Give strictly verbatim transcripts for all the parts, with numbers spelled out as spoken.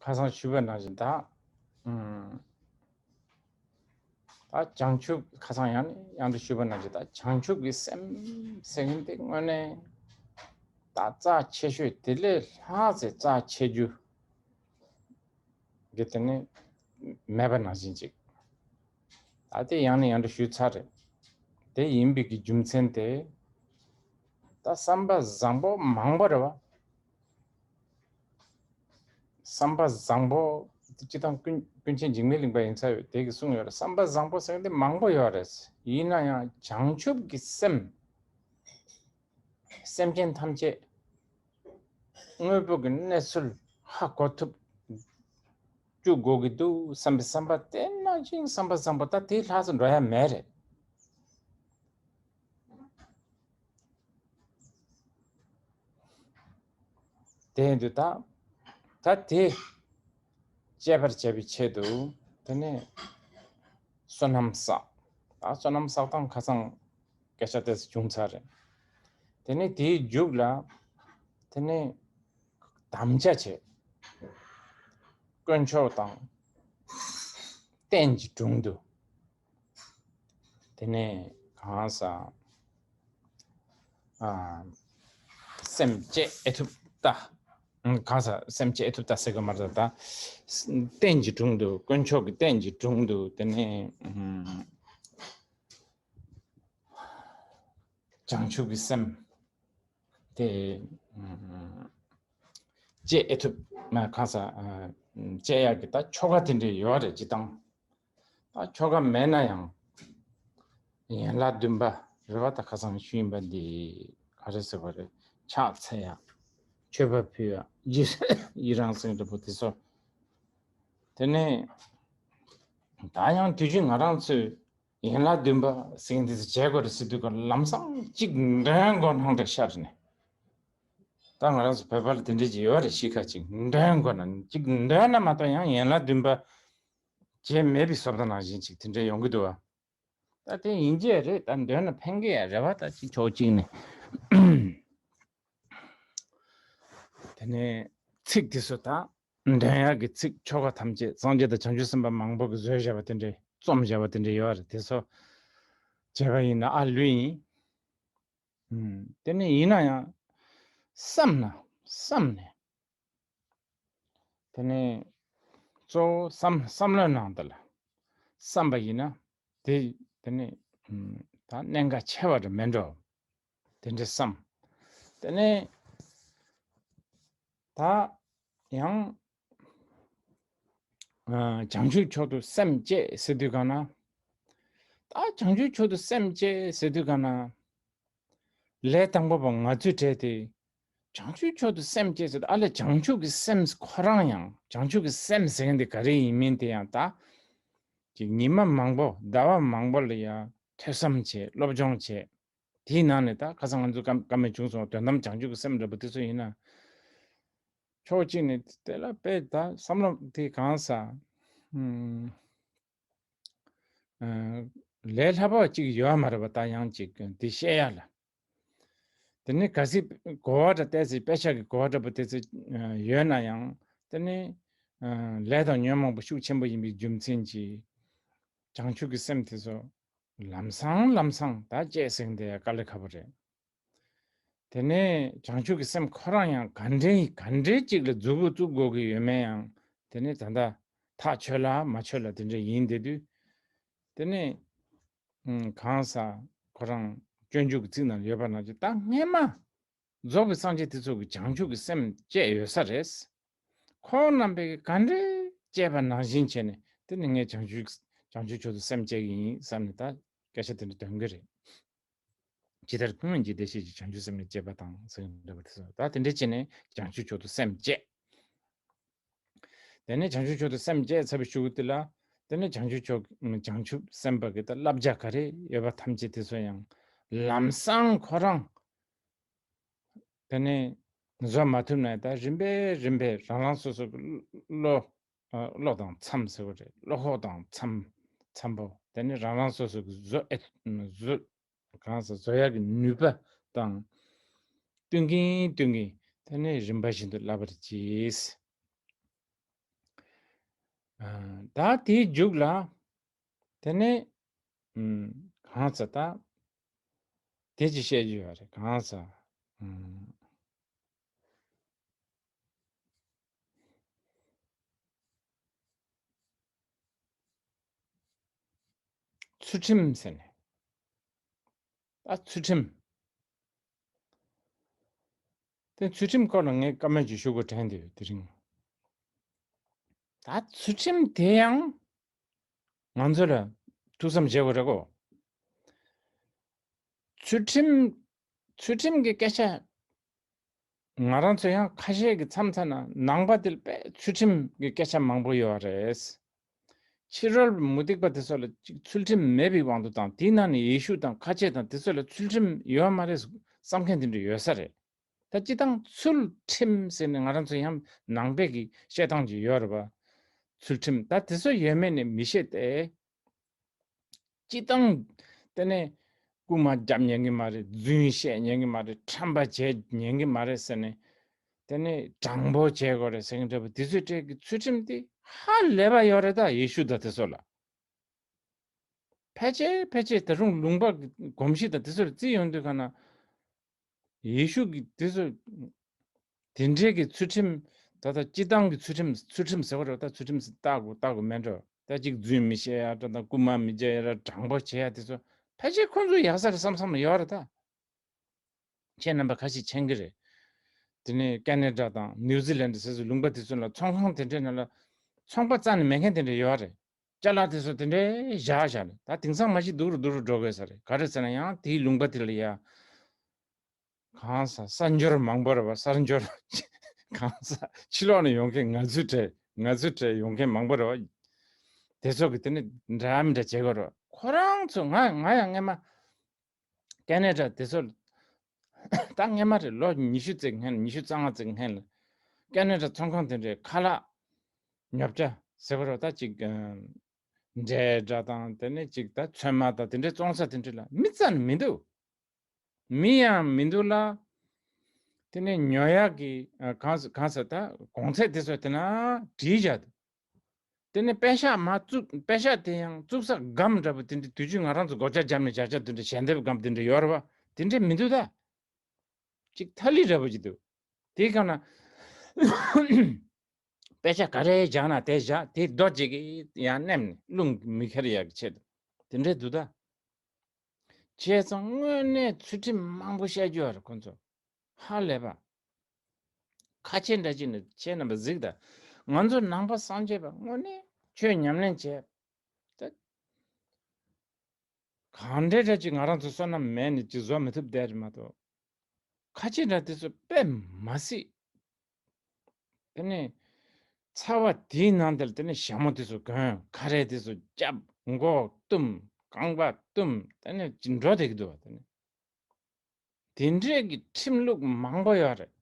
ཁ་སང་ཞུས་པ་ནང་བཞིན་ད། ཨུམ། ད་བྱང་ཆུབ་ཁ་སང་ཡང་ནས་ཡང་དུ་ཞུས་པ་ནང་བཞིན་ད་བྱང་ཆུབ་ཀྱི་སེམས་ཟེར་མཁན་དེ་དངོས་གནས་ད་རྩ་ཆེ་ཤོས་དེ་ལས་ལྷག་ཙམ་རྩ་ཆེ་རྒྱུ་གི་དེ་ནི་མེད་པ་ནང་བཞིན་ཅིག་ད་དེ་ཡང་ནས་ཡང་དུ་ཞུས་ཚར་རེད། དེ་ཡིན་པའི་གི་རྒྱུ་མཚན་དེ་ད་བསམ་པ་བཟང་པོ་མང་པོ་རེད་བ། བསམ་པ་བཟང་པོ་སྤྱི་དང་ཀུན་ཀུན་མཁྱེན་འཇིགས་མེད་གླིང་པ་ཡིན་ས་ཡོད་དེ་གི་གསུངས་ཡོད་རེད། བསམ་པ་བཟང་པོ་ཟེར་མཁན་དེ་མང་པོ་ཡོད་རེད། ཡིན་ན་ཡང་བྱང་ཆུབ་ཀྱི་སེམས། སེམས་ཅན་ཐམས་ཅད་དངོས་པོ་གི་གནས་ཚུལ་ཧ་གོ་ཐུབ་བཅུག་དགོས་ཀྱི་འདུག་བསམ་པའི་བསམ་པ་དེ་ནང་བཞིན་བསམ་པ་བཟང་པོ་ད་དེའི་ལྷག་ཙམ་འགྲོ་ཡ་མེད་རེད། དེ་ཡིན་དུས་ད་ད་དེ་སྤྱད་པར་བྱ་བའི་ཆེད་དུ་དེ་ནས་བསོད་ནམས་བསགས། ད་བསོད་ནམས་བསགས་སྟངས་ཁ་སང་སྐད་ཆ་དེ་བྱུང་ཚར་རེད། དེ་ནས་དེའི་མཇུག་ལ་དེ་ནས་དམ་བཅའ་བྱས། དཀོན་མཆོག་དང་རྟེན་གྱི་དྲུང་དུ། དེ་ནས་གང་ཟག་ཨ། སེམས་བསྐྱེད་ཨེ་ཐུབ་ལྟ། ཨ། གང་ཟག་སེམས་བསྐྱེད་ཨེ་ཐུབ་ལྟ་ཟེར་གི་མ་རེད་ད། རྟེན་གྱི་དྲུང་དུ་དཀོན་མཆོག་གི་རྟེན་གྱི་དྲུང་དུ་དེ་ནས་ཨ། བྱང་ཆུབ་ཀྱི་སེམས་དེ་ཨ། བསྐྱེད་ཨེ་ཐུབ་ན་གང་ཟག་ཨ། བསྐྱེད་ཡག་གི་ད་ཆོ་ག་དེ་འདྲ་ཡོད་རེད་སྤྱིར་བཏང་། ད་ཆོ་ག་མེད་ན་ཡང་ཡན་ལག་བདུན་པ་རེད་བ། ད་ཁ་སང་ཞུས་ཡིན་པ་འདི་ག་རེ་ཟེར་བ་རེད། ཕྱག་འཚལ་ཡ། མཆོད་པ་ཕུལ་ཡ། རྗེས་ཡི་རང་སེམས་འདྲ་པོ་དེ་ཚོ། དེ་ནས་ད་ཡང་དུས་རྒྱུན་ང་རང་ཚོས་ཡན་ལག་བདུན་པ་ཟེར་མཁན་དེ་ཚོ་བྱེད་དགོས་རེད་ཟེར་དུས་ཀ་ལམ་སང་གཅིག་འདོན་དགོས་སྣང་འདྲ་ཤར་ནས། ད་ང་རང་ཚོ་བོད་པ་ལ་དེ་འདྲ་ཅིག་ཡོད་རེད། གཤིས་ཀ་ཅིག་འདོན་དགོས་ན་གཅིག་འདོན་ན་མ་གཏོགས་ཡང་ཡན་ལག་བདུན་པ་བྱས་མེད་པའི་བཟོ་ལྟ་ནང་བཞིན་ཅིག་དེ་འདྲ་ཡོང་གི་འདུག་བ། ད་དེ་ཡིན་གྱི་རེད། ད་འདོན་ན་ཕན་གི་ཡ་རེད་བ། ད་ཅིག་ཕྱོགས་གཅིག་ནས། དེ་ནས་ཚིག་དེ་ཚོ་ད་འདོན་ཡག་གི་ཚིག་ཆོ་ག་ཐམས་ཅད་སངས་རྒྱས་དང་བྱང་ཆུབ་སེམས་དཔའ་མང་པོ་གིས་བཟོས་བཞག་པ་དེ་འདྲས་རྩོམ་བཞག་པ་དེ་འདྲས་ཡོད་རེད། དེ་ཚོ་བྱས་པ་ཡིན་ན་ཨ་ལུས་ཡིན། ཨུམ། དེ་ནས་ཡིན་ན་ཡང་བསམ་ན་བསམ་ནས། དེ་ནས་གཙོ་བོ་བསམ་བསམ་བློའི་ནང་དུ་ལ་བསམ་པ་ཡིན་ན་དེ་དེ་ནས་ཨུམ། ད་གནད་འགག་ཆེ་བ་རེད་མེད་འགྲོ། དེ་འདྲའི་བསམ། དེ་ནས་ད་ཡང་ཨ། བྱང་ཆུབ་མཆོག་ཏུ་སེམས་བསྐྱེད་ཟེར་དུས་གང་ན། ད་བྱང་ཆུབ་མཆོག་ཏུ་སེམས་བསྐྱེད་ཟེར་དུས་གང་ན། ལས་དང་པོ་པ་ང་ཚོས་བྲལ་ཏེ། བྱང་ཆུབ་མཆོག་ཏུ་སེམས་བསྐྱེད་ཟེར་ཨ་ལས་བྱང་ཆུབ་ཀྱི་སེམས་ཁོ་རང་ཡང་བྱང་ཆུབ་ཀྱི་སེམས་ཟེར་མཁན་དེ་ག་རེ་ཡིན་མིན་དེ་ཡང་ད། ཅིག་ཉི་མ་མང་པོ་ཟླ་བ་མང་པོ་ལ་ཡང་ཐོས་བསམ་བྱས་སློབ་སྦྱོང་བྱས། དེའི་ནང་ནས་ད་ཁ་སང་ང་ཚོ་བཀའ་བཀའ་མོལ་བྱུང་སོང་། དོན་དམ་བྱང་ཆུབ་ཀྱི་སེམས་འདྲ་པོ་དེ་ཚོ་ཡིན་ན། ཕྱོགས་གཅིག་ནས་དེ་ལ་དཔེ་ད་བསམ་བློ་དེ་གང་ཟག་ཨུམ། ཨ། ལས་སླ་པོ་གཅིག་ཡོད་མ་རེད་པ། ད་ཡང་གཅིག་དེ་བཤད་ཡ་ལ། དེ་ནི་གལ་སྲིད་གོ་བ་འདྲ་བལྟས་ཚེ་དཔེ་ཆ་གི་གོ་བ་འདྲ་པོ་དེ་ཚོ་ཡོད་ན་ཡང་དེ་ནི་ཨ། ལས་དང་ཉོན་མོངས་པ་ཤུགས་ཆེན་པོ་ཡིན་པའི་རྒྱུ་མཚན་གྱིས་བྱང་ཆུབ་ཀྱི་སེམས་དེ་ཚོ་ལམ་སང་ལམ་སང་ད་བསྐྱེད་ཟིན་དེ་དཀའ་ལས་ཁག་པོ་རེད། དེ་ནས་བྱང་ཆུབ་ཀྱི་སེམས་ཁོ་རང་ཡང་ག་འདྲའི་ག་འདྲའི་ཅིག་ལ་མཛུབ་བཙུགས་དགོས་ཀྱི་ཡོད་མེད་ཡང་དེ་ནས་ད་ལྟ་ཐག་ཆོད་ལ་མ་ཆོད་ལ་དེ་འདྲ་ཡིན་བསྡད་དུས། དེ་ནས་ཨུམ། གང་ཟག་ཁོ་རང་སྤྱོད་འཇུག་གི་ཚིག་ནང་ཡོད་པ་ནང་བཞིན་ད་སྔས་མ་རྫོགས་པའི་སངས་རྒྱས་དེ་ཚོ་གིས་བྱང་ཆུབ་ཀྱི་སེམས་བསྐྱེད་ཡོད་ས་རེད། ཁོང་རྣམ་པས་ག་འདྲའི་བསྐྱེད་པ་ནང་བཞིན་བྱས་ནས་དེ་ནི་ངས་བྱང་ཆུབ་བྱང་ཆུབ་མཆོག་ཏུ་སེམས་བསྐྱེད་ཀྱི་ཡིན་བསམ་ནས་ད་སྐད་ཆ་དེ་འདྲ་འདོན་གྱི་རེད། ཇི་ལྟར་ཀུན་སློང་འཇིག་རྟེན་གཤིས་ཀྱི། བྱང་ཆུབ་སེམས་ནི་བསྐྱེད་པ་དང་ཟེར་འདྲ་པོ་དེ་ཚོ་ད་དེ་འདྲ་བྱས་ནས་བྱང་ཆུབ་མཆོག་ཏུ་སེམས་བསྐྱེད། དེ་ནས་བྱང་ཆུབ་མཆོག་ཏུ་སེམས་བསྐྱེད་ཚར་བའི་གཞུག་གུ་དེ་ལ་དེ་ནས་བྱང་ཆུབ་མཆོག་བྱང་ཆུབ་སེམས་དཔའ་གི་ད་བསླབ་བྱ་ག་རེ་ཡོད་པ་ཐམས་ཅད་དེ་ཚོ་ཡང་ལམ་སང་ཁོ་རང་དེ་ནས་བཟོ་མ་ཐུབ་ན་ད་རིམ་པས་རིམ་པས་རང་རང་སོ་སོ་གི་བློ་བློ་དང་འཚམ་ཟེར་བ་རེད། བློ་ཁོག་དང་འཚམ་འཚམ་པོ། དེ་ནས་རང་རང་སོ་སོ་གི་བཟོ་ཨེ་བཟོ་གང་ཟག་བཟོ་ཡག་གི་ནུས་པ་དང་བསྟུན་གིན་བསྟུན་གིན་དེ་ནས་རིམ་པ་བཞིན་དུ་བསླབ་པར་གྱིས། ད་དེའི་མཇུག་ལ། དེ་ནས་གང་ཟག་ད་དེ་ཅི་བཤད་རྒྱུ་ཡོད་རེད། གང་ཟག་ཚུལ་ཁྲིམས་ཟེར་ནས། ད་ཚུལ་ཁྲིམས། དེ་ཚུལ་ཁྲིམས་སྐོར་ལ་ངས་བཀའ་མོལ་ཅིག་ཞུ་དགོས་དྲན་བསྡད་ཡོད་དེ་རིང་། ད་ཚུལ་ཁྲིམས་དེ་ཡང་ང་ཚོ་ལ་ཐུགས་བསམ་བཞེས་དགོས་རེད་གོ། ཚུལ་ཁྲིམས། ཚུལ་ཁྲིམས་ཀྱི་སྐད་ཆ། ང་རང་ཚོ་ཡང་ཁ་ཤས་ཀྱི་མཚམས་མཚམས་ན་ནང་པ་དེ་ལ་དཔེ་ཚུལ་ཁྲིམས་ཀྱི་སྐད་ཆ་མང་པོ་ཡོད་རེད། ཕྱི་རོལ་མུ་སྟེགས་པ་དེ་ཚོ་ལ་ཅིག་ཚུལ་ཁྲིམས་མེད་པའི་དབང་དུ་བཏང་། དེའི་ནང་ནས་ཡེ་ཤུ་དང་ཁ་ཆེ་དང་དེ་ཚོ་ལ་ཚུལ་ཁྲིམས་ཡོད་མ་རེད་བསམ་མཁན་དེ་འདྲ་ཡོད་ས་རེད། ད་སྤྱི་བཏང་ཚུལ་ཁྲིམས་ཟེར་ནས་ང་རང་ཚོ་ཡང་ནང་པའི་གི་བཤད་སྟངས་ཅིག་ཡོད་རེད་པ། ཚུལ་ཁྲིམས་ད་དེ་ཚོ་ཡོད་མེད་ནས་མི་ཤེས་ཏེ། སྤྱི་བཏང་དེ་ནས་རྐུན་མ་རྒྱབ་ཉན་གི་མ་རེད། རྫུན་བཤད་ཉན་གི་མ་རེད། ཁྲམ་པ་བྱས་ཉན་གི་མ་རེད་ཟེར་ནས། དེ་ནས་དྲང་པོ་བྱེད་དགོས་རེད་ཟེར་མཁན་འདྲ་པོ་དེ་ཚོའི་གྲས་ཀྱི་ཚུལ་ཁྲིམས་དེ་ཧ་ལས་པ་ཡོད་རེད། ད་ཡེ་ཤུ་དང་དེ་ཚོ་ལ་ཕལ་ཆེར་ཕལ་ཆེར་ད་རུང་ལུང་པ་གི་གོམས་གཤིས་དང་དེ་ཚོ་ལ་བརྩིས་ཡོང་དུས་ག་ན། ཡེ་ཤུ་གི་དེ་ཚོ་དེ་འདྲའི་གི་ཚུལ་ཁྲིམས། ད་ལྟ་སྤྱི་བཏང་གི་ཚུལ་ཁྲིམས། ཚུལ་ཁྲིམས་ཟེར་བ་རེད། ད་ཚུལ་ཁྲིམས་ཟེར་ལྟ་དགོས་ལྟ་དགོས་མེད་འགྲོ། ད་ཅིག་རྫུན་མི་བཤད་ཡ་འདྲ་དང་རྐུན་མ་མི་བྱེད་ཡ་འདྲ། དྲང་པོ་བྱེད་ཡ་དེ་ཚོ་ཕལ་ཆེར་ཁོང་ཚོ་ཡག་ས་རེད་བསམ་བསམ་ཡོད་རེད་ད། ཁྱེད་རྣམ་པ་ཁ་ཤས་མཁྱེན་གི་རེད། དེ་ནས་ཀེ་ན་ཌ་དང་ནིའུ་ཛི་ལན་ཌ་ཟེར་ཚོ་ལུང་པ་དེ་ཚོ་ལ་ཚོང་ཁང་དེ་འདྲའི་ནང་ལ་ཚོང་པ་རྩ་ནས་མེད་མཁན་དེ་འདྲ་ཡོད་རེད། ཅ་ལག་དེ་ཚོ་དེ་འདྲའི་བཞག་བཞག་རེད། ད་དེང་སང་མ་གཞི་སྡུག་རུ་སྡུག་རུ་འགྲོ་དགོས་ས་རེད། ག་རེ་ཟེར་ན་ཡང་དེའི་ལུང་པ་དེ་ལ་ཡ། གང་ཟག་གསར་འབྱོར་མང་པོ་རེད་པ། གསར་འབྱོར། གང་ཟག་ཕྱི་ལོགས་ནས་ཡོང་མཁན། ང་ཚོའི་གྲས། ང་ཚོའི་གྲས་ཡོང་མཁན་མང་པོ་རེད་པ། དེ་ཚོ་གི་དེ་ནི་འདྲ་མི་འདྲ་བྱེད་དགོས་རེད་པ། ཁོ་རང་ཚོ། ང་ང་ཡང་སྔན་མ་ཀེ་ན་ཌ་དེ་ཚོ་ད་སྔན་མ་རེད། ལོ་ཉི་ཤུ་ཙམ་སྔན། ཉི་ཤུ་རྩ་ལྔ་ཙམ་སྔན་ལ་ཀེ་ན་ཌ་ཚོང་ཁང་དེ་འདྲའི་ཁ་ལག་ཉོ་ཆ་ཟེར་བ་རེད་པ། ད་ཅིག་འབྲས་འདྲ་དང་དེ་ནས་ཅིག་ད་ཚོད་མ་དང་དེ་འདྲའི་བཙོང་ས་དེ་འདྲ་ལ་མི་རྩ་ནས་མི་འདུག་མི་ཡང་མི་འདུག་ལ། དེ་ནས་ཉོ་ཡག་གི་ཨ་གང་ཟེར་གང་ཟེར་ད་གོང་ཚད་དེ་ཚོ་དེ་ན་བྲིས་བཞག་འདུག་དེ་ནས་པེ་ཤག་མ་བཙུགས། པེ་ཤག་དེ་ཡང་བཙུགས་ས་སྒམ་འདྲ་པོ་དེ་འདྲ། དུས་རྒྱུན་ང་རང་ཚོ་སྒོ་ལྕགས་བརྒྱབ་ནས་བཞག་ཆ་དེ་འདྲ། ཞལ་འདེབས་སྒམ་དེ་འདྲ་ཡོད་རེད་པ། དེ་འདྲ་མི་འདུག་ད། ཅིག་ཐ་ལི་འདྲ་པོ་ཅིག་འདུག་དེའི་སྒང་ན་པེ་ཤག་ག་རེ་བཞག་ན་དེ་བཞག་དེ་རྡོ་གཅིག་གིས་ཡང་མནན་ནས་རླུང་མི་འཁྱེར་ཡག་གི་ཆེད་དུ་དེ་འདྲ་འདུག་ད། བྱས་ཙང་དངོས་གནས་ཚུལ་ཁྲིམས་མང་པོ་བཤད་རྒྱུ་ཡོད་རེད་ཁོང་ཚོ། ཧ་ལས་པ། ཁ་ཆེ་འདྲ་ཅིག་ནི་ཁྱེད་རྣམ་པ་གཟིགས་དང་། ང་ཚོ་ནང་པ་སངས་རྒྱས་པ་དངོས་གནས་ཆོས་ཉམས་ལེན་བྱས་ད། གང་འདྲ་འདྲ་ཅིག་ང་རང་ཚོ་བསོད་ནམས་མེད་ནས་ཅིག་བཟོ་མི་ཐུབ་བསྡད་རེད་མ་གཏོགས། ཁ་ཆེ་འདྲ་དེ་ཚོ་དཔེ་མ་སྲིད། དེ་ནས་ཚ་བ་དེའི་ནང་དེར་དེ་ནས་ཞྭ་མོ་དེ་ཚོ་གོན། ཁ་རས་དེ་ཚོ་རྒྱབ། མགོ་བཏུམ། རྐང་པ་བཏུམ། དེ་ནས་ཅིག་འགྲོ་བསྡད་ཀྱི་འདུག་བ། དེ་ནས་དེ་འདྲས་ཀྱི་ཁྲིམས་ལུགས་མང་པོ་ཡོད་རེད།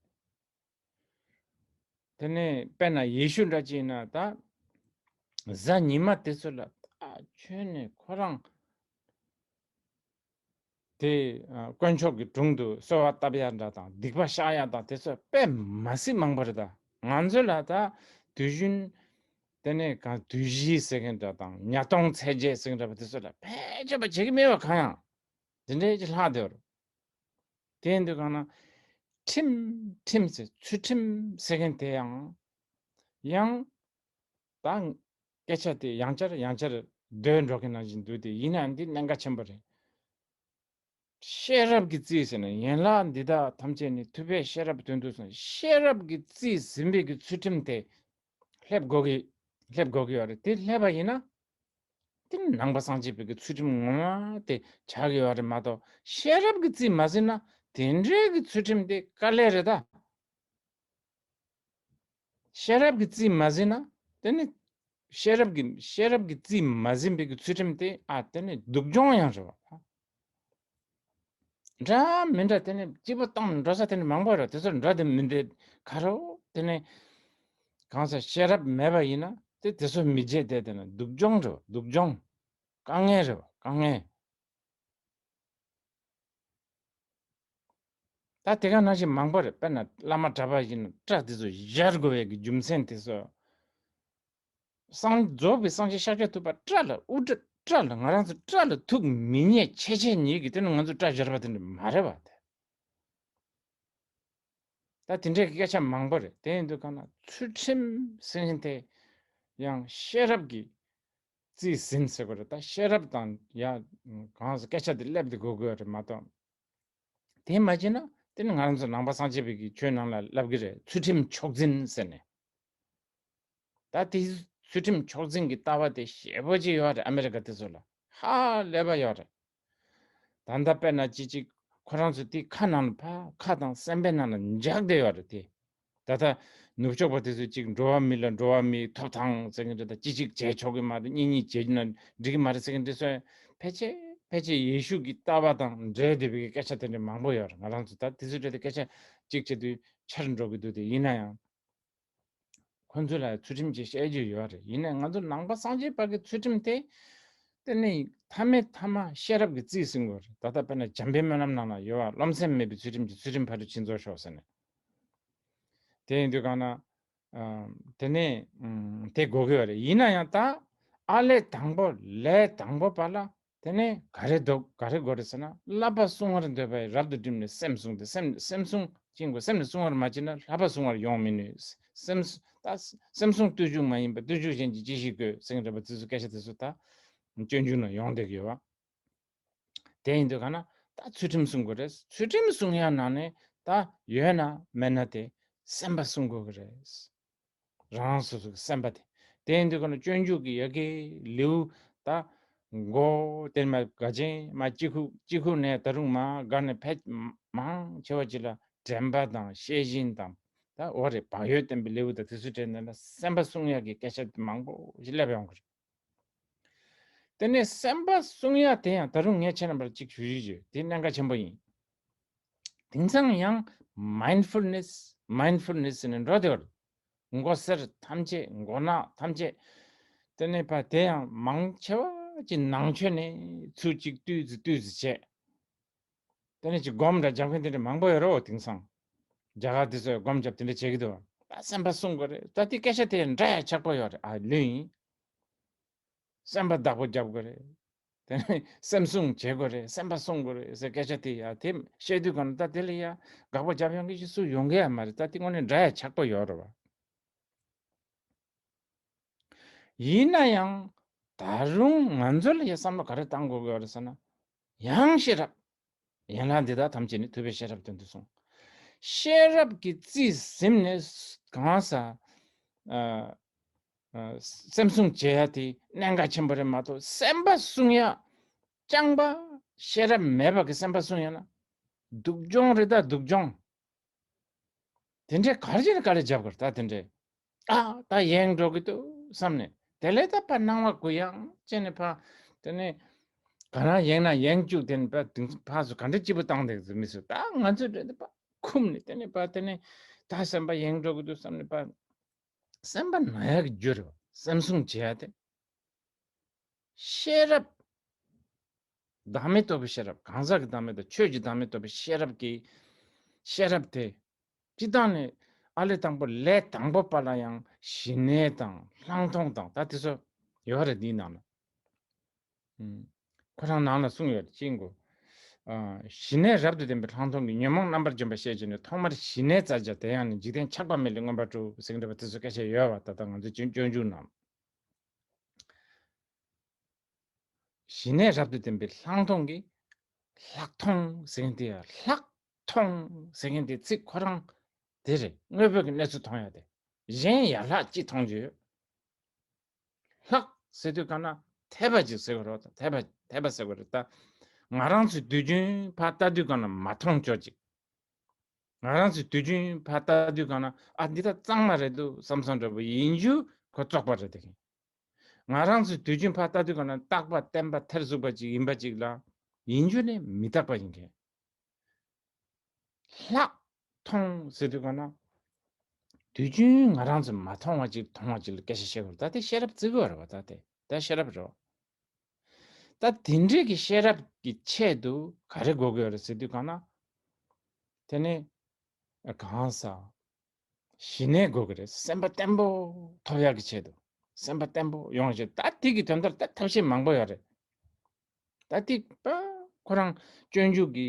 དེ་ནས་དཔེར་ན་ཡེ་ཤུ་འདྲ་ཅིག་ཡིན་ན་ད། གཟའ་ཉི་མ་དེ་ཚོ་ལ་ད་ཁྱོན་ནས་ཁོ་རང་དེ་ཨ་དཀོན་མཆོག་གི་དྲུང་དུ་གསོལ་བ་བཏབ་ཡ་འདྲ་དང་། སྡིག་པ་བཤགས་ཡ་དང་དེ་ཚོ་དཔེ་མ་སྲིད་མང་པོ་རེད། ད་ང་ཚོ་ལ་ད་དུས་རྒྱུན་དེ་ནས་གང་དུས་བཞི་ཟེར་མཁན་འདྲ་དང་། ཉ་སྟོང་ཚད་བརྒྱད་ཟེར་མཁན་འདྲ་པོ་དེ་ཚོ་ལ་ཕལ་ཆེར་བྱེད་ཀྱི་མེད་པ། གང་ཡང་དེ་འདྲའི་ཅིག་ལྷག་བསྡད་ཡོད་རེད། དེ་ཡིན་དུས་གང་ན་ཁྲིམས། ཁྲིམས་ཟེར། ཚུལ་ཁྲིམས་ཟེར་མཁན་དེ་ཡང་ཡང་ད་སྐད་ཆ་དེ་ཡང་བསྐྱར་ཡང་བསྐྱར་བརྡོལ་འགྲོ་མཁན་ནང་བཞིན་འདུག་སྟེ། ཡིན་ནའང་འདི་གནད་འགག་ཆེན་པོ་རེད། ཤེས་རབ་ཀྱི་རྩིས་ཟེར་ན། ཡན་ལག་འདི་དག་ཐམས་ཅད་ནི། ཐུབ་པས་ཤེས་རབ་དོན་དུ་གསུངས། ཤེས་རབ་ཀྱི་རྩིས་ཟིན་པའི་གི་ཚུལ་ཁྲིམས་དེ་སླེབས་དགོས་ཀྱི། སླེབས་དགོས་ཀྱི་ཡོད་རེད། དེ་སླེབས་པ་ཡིན་ན། དེ་ནི་ནང་པ་སངས་རྒྱས་པའི་གི་ཚུལ་ཁྲིམས་ངོ་མ་དེ་ཆགས་ཀྱི་ཡོད་རེད་མ་གཏོགས། ཤེས་རབ་ཀྱི་རྩིས་མ་ཟིན་ན་དེ་འདྲའི་གི་ཚུལ་ཁྲིམས་དེ་དཀའ་ལས་རེད་ད། ཤེས་རབ་ཀྱི་རྩིས་མ་ཟིན་ན་དེ་ནི། ཤེས་རབ་ཀྱི། ཤེས་རབ་ཀྱི་རྩིས་མ་ཟིན་པའི་གི་ཚུལ་ཁྲིམས་དེ། ཨ། དེ་ནི་སྡུག་སྦྱོང་ཡང་རེད་བ། འདྲ་མི་འདྲ་དེ་ནི་སྐྱིད་པོ་བཏང་འགྲོ་ས་དེ་ནི་མང་པོ་རེད། དེ་ཚོར་འདྲ་དེ་མི་འདྲ་ག་རེ་དེ་ནི། གང་ཟག་ཤེས་རབ་མེད་པ་ཡིན་ན་དེ་དེ་ཚོ་མི་བྱེད་དེ། དེ་ནི་སྡུག་སྦྱོང་རེད་བ། སྡུག་སྦྱོང་། དཀའ་ངལ་རེད་བ། དཀའ་ངལ། ད་དེ་ག་ནང་བཞིན་མང་པོ་རེད། དཔེར་ན་བླ་མ་གྲྭ་པ་ཡིན་ན་སྐྲ་དེ་ཚོ་བཞར་དགོས་པའི་གི་རྒྱུ་མཚན་དེ་ཚོ། སངས་རྫོགས་པའི་སངས་རྒྱས་ཤཱཀྱ་ཐུབ་པ་སྐྲ་ལ་དབུ་སྐྲ་སྐྲ་ལ་ང་རང་ཚོ་སྐྲ་ལ་ཐུག་མི་ཉན་ཆེ་ཆེ་ཉིད་ཀྱི་དེ་ནི་ང་ཚོ་སྐྲ་བཞར་བ་དེ་འདྲ་མ་རེད་བ་དེ། ད་དེ་འདྲའི་སྐད་ཆ་མང་པོ་རེད། དེ་ཡིན་དུས་གང་ན་ཚུལ་ཁྲིམས་ཟེར་མཁན་དེ་ཡང་ཤེས་རབ་ཀྱི་རྩིས་ཟིན་ཟེར་དགོས་རེད། ད་ཤེས་རབ་དང་ཡང་གང་ཟེར་སྐད་ཆ་དེ་སླེབས་དེ་དགོས་དགོས་རེད་མ་གཏོགས། དེ་མ་བྱས་ན་དེ་ནི་ང་རང་ཚོ་ནང་པ་སངས་རྒྱས་པའི་གི་ཆོས་ནང་ལ་ལབ་གི་རེད། ཚུལ་ཁྲིམས་མཆོག་འཛིན་ཟེར་ནས། ད་དེ་ཚུལ་ཁྲིམས་མཆོག་འཛིན་གྱི་ལྟ་བ་དེ་ཞེ་པོ་ཅིག་ཡོད་རེད། ཨ་མེ་རི་ཀ་དེ་ཚོ་ལ་ཧ་ལས་པ་ཡོད་རེད། ད་ལྟ་དཔེར་ན་ཅི་ཅིག་ཁོ་རང་ཚོ་དེ་ཁ་ནང་ལ་ཕ་ཁ་དང་སེམས་པའི་ནང་ལ་འཇགས་བསྡད་ཡོད་རེད་དེ། ད་ལྟ་ནུབ་ཕྱོགས་པ་དེ་ཚོ་ཅིག་འགྲོ་བ་མི་ལ་འགྲོ་བ་མིའི་ཐོབ་ཐང་ཟེར་གི་འདྲ། ད་ཅི་ཅིག་བྱས་ཆོག་གི་མ་རེད། གཉིས་གཉིས་བྱས་ན་འགྲིག་གི་མ་རེད་ཟེར་གི་འདྲ་སོང་། ཕལ་ཆེར་ཕལ་ཆེར་ཡེ་ཤུ་གི་ལྟ་བ་དང་འབྲེལ་བསྡད་པའི་སྐད་ཆ་དེ་འདྲ་མང་པོ་ཡོད་རེད། ང་རང་ཚོ་ད་དེ་ཚོའི་གྲས་དེ་སྐད་ཆ་གཅིག་བྱེད་དུས་ཆེར་འགྲོ་གི་འདུག་དེ་ཡིན་ན་ཡང་། ཁོ་ཚོ་ལ་ཚུལ་ཁྲིམས་ཅིག་བཤད་རྒྱུ་ཡོད་རེད། ཡིན་ནའི་ང་ཚོ་ནང་པ་སངས་རྒྱས་པ་གི་ཚུལ་ཁྲིམས་དེ། དེ་ནི་མཐའ་མའི་མཐའ་མ་ཤེས་རབ་ཀྱི་རྩིས་ཟིན་དགོས་རེད། ད་ལྟ་དཔེར་ན་འཇམ་དཔལ་སྨོན་ལམ་ནང་ལ་ཡོད་པ། རློམ་སེམས་མེད་པའི་ཚུལ་ཁྲིམས་ཀྱིས་ཚུལ་ཁྲིམས་ཕ་རོལ་ཕྱིན་རྫོགས་ཤོག་ཟེར་ནས། དེ་ཡིན་དུས་གང་ན། ཨ། དེ་ནས་ཨམ། དེ་དགོས་ཀྱི་ཡོད་རེད། ཡིན་ན་ཡང་ད་ཨ་ལས་དང་པོ་ལས་དང་པོ་བར་ལ་དེ་ནས་ག་རེ་འདུག་ག་རེ་དགོས་རེད་ཟེར་ན། བསླབ་པ་བསྲུང་བར་འདོད་པས་རབ་ཏུ་བསྒྲིམས་ནས་སེམས་བསྲུང་སྟེ། སེམས་སེམས་བསྲུང་བྱེད་དགོས། སེམས་ནི་བསྲུང་བར་མ་བྱས་ན་བསླབ་པ་བསྲུང་བར་ཡོང་མི་ནུས། སེམས་ད་སེམས་བསྲུང་བརྟུལ་ཞུགས་མ་ཡིན་པ། བརྟུལ་ཞུགས་གཞན་གྱིས་ཅི་ཞིག་དགོས་ཟེར་གྱི་འདྲ་བ་དེ་ཚོ་སྐད་ཆ་དེ་ཚོ་ད་སྤྱོད་འཇུག་ནང་ཡོང་བསྡད་ཀྱི་ཡོད་པ། དེ་ཡིན་དུས་གང་ན་ད་ཚུལ་ཁྲིམས་བསྲུང་དགོས་རེད། ཚུལ་ཁྲིམས་བསྲུང་ཡ་ནང་ནས་ད་ཡོད་ན་མེད་ན་དེ་སེམས་པ་བསྲུང་དགོས་ཀྱི་རེད། རང་རང་སོ་སོ་གི་སེམས་པ་དེ། དེ་ཡིན་དུས་གང་ན་སྤྱོད་འཇུག་གི་ཡ་གི་ལེའུ་ད་མགོ་དེ་མ་དགའ་ཆེན་མ་གཅིག་ཁུག་གཅིག་ཁུག་ནས་ད་རུང་མ་དགའ་ནས་ཕལ་མང་ཆེ་བ་ཅིག་ལ་དྲན་པ་དང་ཤེས་བཞིན་དང་ད་འོ་རེད། བག་ཡོད་བསྟེན་པའི་ལེའུ་དང་དེ་ཚོ་དྲན་ནས་ན་སེམས་པ་བསྲུང་ཡ་གི་སྐད་ཆ་དེ་མང་པོ་ཞིག་སླེབས་ཡོང་གི་རེད། དེ་ནས་སེམས་པ་བསྲུང་ཡ་དེ་ཡང་ད་རུང་ངས་ཁྱེད་རྣམ་པར་གཅིག་ཞུ་ཞུ་ཞུ་དེ་གནད་འགག་ཆེན་པོ་ཡིན། དེང་སང་ཡང་མའིན་ཌ་ཕུལ་ནེས། མའིན་ཌ་ཕུལ་ནེས་ཟེར་ནས་འགྲོ་དེ་བར་མགོ་སེར་ཐམས་ཅད་མགོ་ནག་ཐམས་ཅད། དེ་ནས་ཕ་དེ་ཡང་མང་ཆེ་བ་ཅིག་ནང་ཆོས་ནས་ཚུར་གཅིག་བཏུས་ཟིག་བཏུས་ཟིག་བྱས། དེ་ནས་ཅིག་སྒོམ་འདྲ་རྒྱབ་མཁན་དེ་འདྲ་མང་པོ་ཡོད་རེད་འོ་དེང་སང་། རྒྱ་གར་དེ་ཚོས་སྒོམ་རྒྱབ་དེ་འདྲ་བྱེད་ཀྱི་འདུག་ད་སེམས་པ་བསྲུང་དགོས་རེད། ད་དེ་སྐད་ཆ་དེ་འདྲ་ཡ་ཆགས་པོ་ཡོད་རེད། ཨ་ལོས་ཡིན། སེམས་པ་བདག་པོ་རྒྱབ་དགོས་རེད། དེ་ནས་སེམས་བསྲུང་བྱེད་དགོས་རེད། སེམས་པ་བསྲུང་དགོས་རེད་ཟེར་སྐད་ཆ་དེ་ཡ་དེ་བཤད་དུས་གང་ད་དེ་ལ་ཡ་དགག་པ་རྒྱབ་ཡོང་མཁན་ཞིག་སུ་ཡོང་གི་ཡ་མ་རེད། ད་དེ་དངོས་གནས་འདྲ་ཡ་ཆགས་པོ་ཡོད་རེད་བ། ཡིན་ན་ཡང་ད་རུང་ང་ཚོ་ལ་ཡ་བསམ་བློ་ག་རེ་བཏང་དགོས་ཀྱི་ཡོད་རེད་ཟེར་ན། ཡང་ཤེས་རབ། ཡན་ལག་འདི་དག་ཐམས་ཅད་ནི་ཐུབ་པས་ཤེས་རབ་སྟོན་ཏུ་གསུངས། ཤེས་རབ་ཀྱི་རྩིས་ཟིན་ནས་གང་ཟག་ཨ། ཨ། སེམས་བསྲུང་བྱེད་ཡ་དེ་གནད་འགག་ཆེན་པོ་རེད་མ་གཏོགས་སེམས་པ་བསྲུང་ཡ་རྐྱང་པ་ཤེས་རབ་མེད་པ་གི་སེམས་པ་བསྲུང་ཡ་ན་སྡུག་སྦྱོང་རེད། ད་སྡུག་སྦྱོང་དེ་འདྲའི་ག་རེ་བྱས་ནས་ག་རེ་རྒྱབ་དགོས་རེད། ད་དེ་འདྲའི་ཨ་ད་ཡེངས་འགྲོ་གི་འདུག་བསམ་ནས་དེ་ལས་ད་ཕར་སྣང་བ་གུ་ཡངས་བྱས་ནས་ཕར་དེ་ནས་ག་རང་ཡེངས་ན་ཡེངས་བཅུག་དེ་ནས་ཕར་དེང་ཕར་ཚུར་ག་འདྲ་སྐྱིད་པོ་བཏང་བསྡད་ཀྱི་མི་ཚོ་ད་ང་ཚོ་འདྲ་འདི་ཕར་འཁུམས་ནས་དེ་ནས་ཕར་དེ་ནས་ད་སེམས་པ་ཡེངས་འགྲོ་གི་འདུག་བསམ་ནས་ཕར། སེམས་པ་ན་ཡག་གི་རྒྱུ་རེད་བ། སེམས་བསྲུང་བྱེད་ཡ་དེ། ཤེས་རབ། བདག་མེད་རྟོགས་པའི་ཤེས་རབ། གང་ཟག་གི་བདག་མེད་དང་ཆོས་ཀྱི་བདག་མེད་རྟོགས་པའི་ཤེས་རབ་ཀྱི། ཤེས་རབ་དེ། སྤྱི་བཏང་ནས་ཨ་ལས་དང་པོ་ལས་དང་པོ་པ་ལ་ཡང་ཞི་གནས་དང་ལྷག་མཐོང་དང་ད་དེ་ཚོ་ཡོད་རེད་འདིའི་ནང་ལ། ཨུམ། ཁོ་རང་ནང་ལ་གསུངས་ཡོད་རེད་ཅེས་གོ། ཨ། ཞི་གནས་རབ་ཏུ་ལྡན་པའི་ལྷག་མཐོང་གིས་ཉོན་མོངས་རྣམ་པར་འཇོམས་པར་བཤད་ཀྱི་ནི་ཐོག་མར་ཞི་གནས་བཙལ་བྱ་དེ་ཡང་ནི་འཇིག་རྟེན་ཆགས་པ་མེད་ལས་མངོན་པར་སྒྲུབ་ཟེར་གྱི་འདྲ་བ་དེ་ཚོ་སྐད་ཆ་ཡོད་བ། ད་ལྟ་ང་ཚོའི་སྤྱོད་སྤྱོད་འཇུག་ནང་། ཞི་གནས་རབ་ཏུ་ལྡན་པའི་ལྷག་མཐོང་གིས། ལྷག་མཐོང་ཟེར་མཁན་དེ་ཡང་ལྷག་མཐོང་ཟེར་མཁན་དེ་ཚིག་ཁོ་རང་དེ་རེད། དངོས་པོའི་གི་གནས་ཚུལ་མཐོང་ཡ་དེ། གཞན་ཡར་ལྷག་ཅིག་མཐོང་རྒྱུ་ཡོད། ལྷག་ཟེར་དུས་གང་ན་འཐད་པ་ཅིག་ཟེར་དགོས་རེད། འཐད་པ་འཐད་པ་ཟེར་དགོས་རེད་ད། ང་རང་ཚོའི་དུས་རྒྱུན་ཕར་ལྟ་དུས་གང་ན་མ་མཐོང་ཅོག་ཅིག་ང་རང་ཚོའི་དུས་རྒྱུན་ཕར་ལྟ་དུས་གང་ན་ཨ་འདི་ད་གཙང་མ་རེད་འདུག་བསམ་བསམ་འདྲ་པོ་ཡིན་རྒྱུ་ཁོ་བཙོག་པ་རེད་དེ། ང་རང་ཚོའི་དུས་རྒྱུན་ཕར་ལྟ་དུས་གང་ན་རྟག་པ་བརྟན་པ་ཐེར་ཟུག་པ་ཅིག་ཡིན་པ་ཅིག་ལ་ཡིན་རྒྱུ་ནི་མི་རྟག་པ་ཡིན་མཁན། ལྷག་མཐོང་ཟེར་དུས་གང་ན། དུས་རྒྱུན་ང་རང་ཚོ་མ་མཐོང་བ་ཅིག་མཐོང་བ་ཅིག་ལ་སྐད་ཆ་བཤད་དགོས་རེད། ད་དེ་ཤེས་རབ་བརྩི་དགོས་རེད་བ། ད་དེ་ད་ཤེས་རབ་རེད་བ། ད་དེ་འདྲའི་གི་ཤེས་རབ་ཀྱི་ཆེད་དུ་ག་རེ་དགོས་ཀྱི་ཡོད་རེད་ཟེར་དུས་གང་ན། དེ་ནི་གང་ཟག་ཞི་གནས་དགོས་ཀྱི་རེད། སེམས་པ་བརྟན་པོ་ཐོབ་ཡག་གི་ཆེད་དུ། སེམས་པ་བརྟན་པོ་ཡོང་ཞེས། ད་དེ་གི་དོན་དག་ད་ཐབས་ཤེས་མང་པོ་ཡོད་རེད། ད་དེ་པ་ཁོ་རང་སྤྱོད་འཇུག་གི་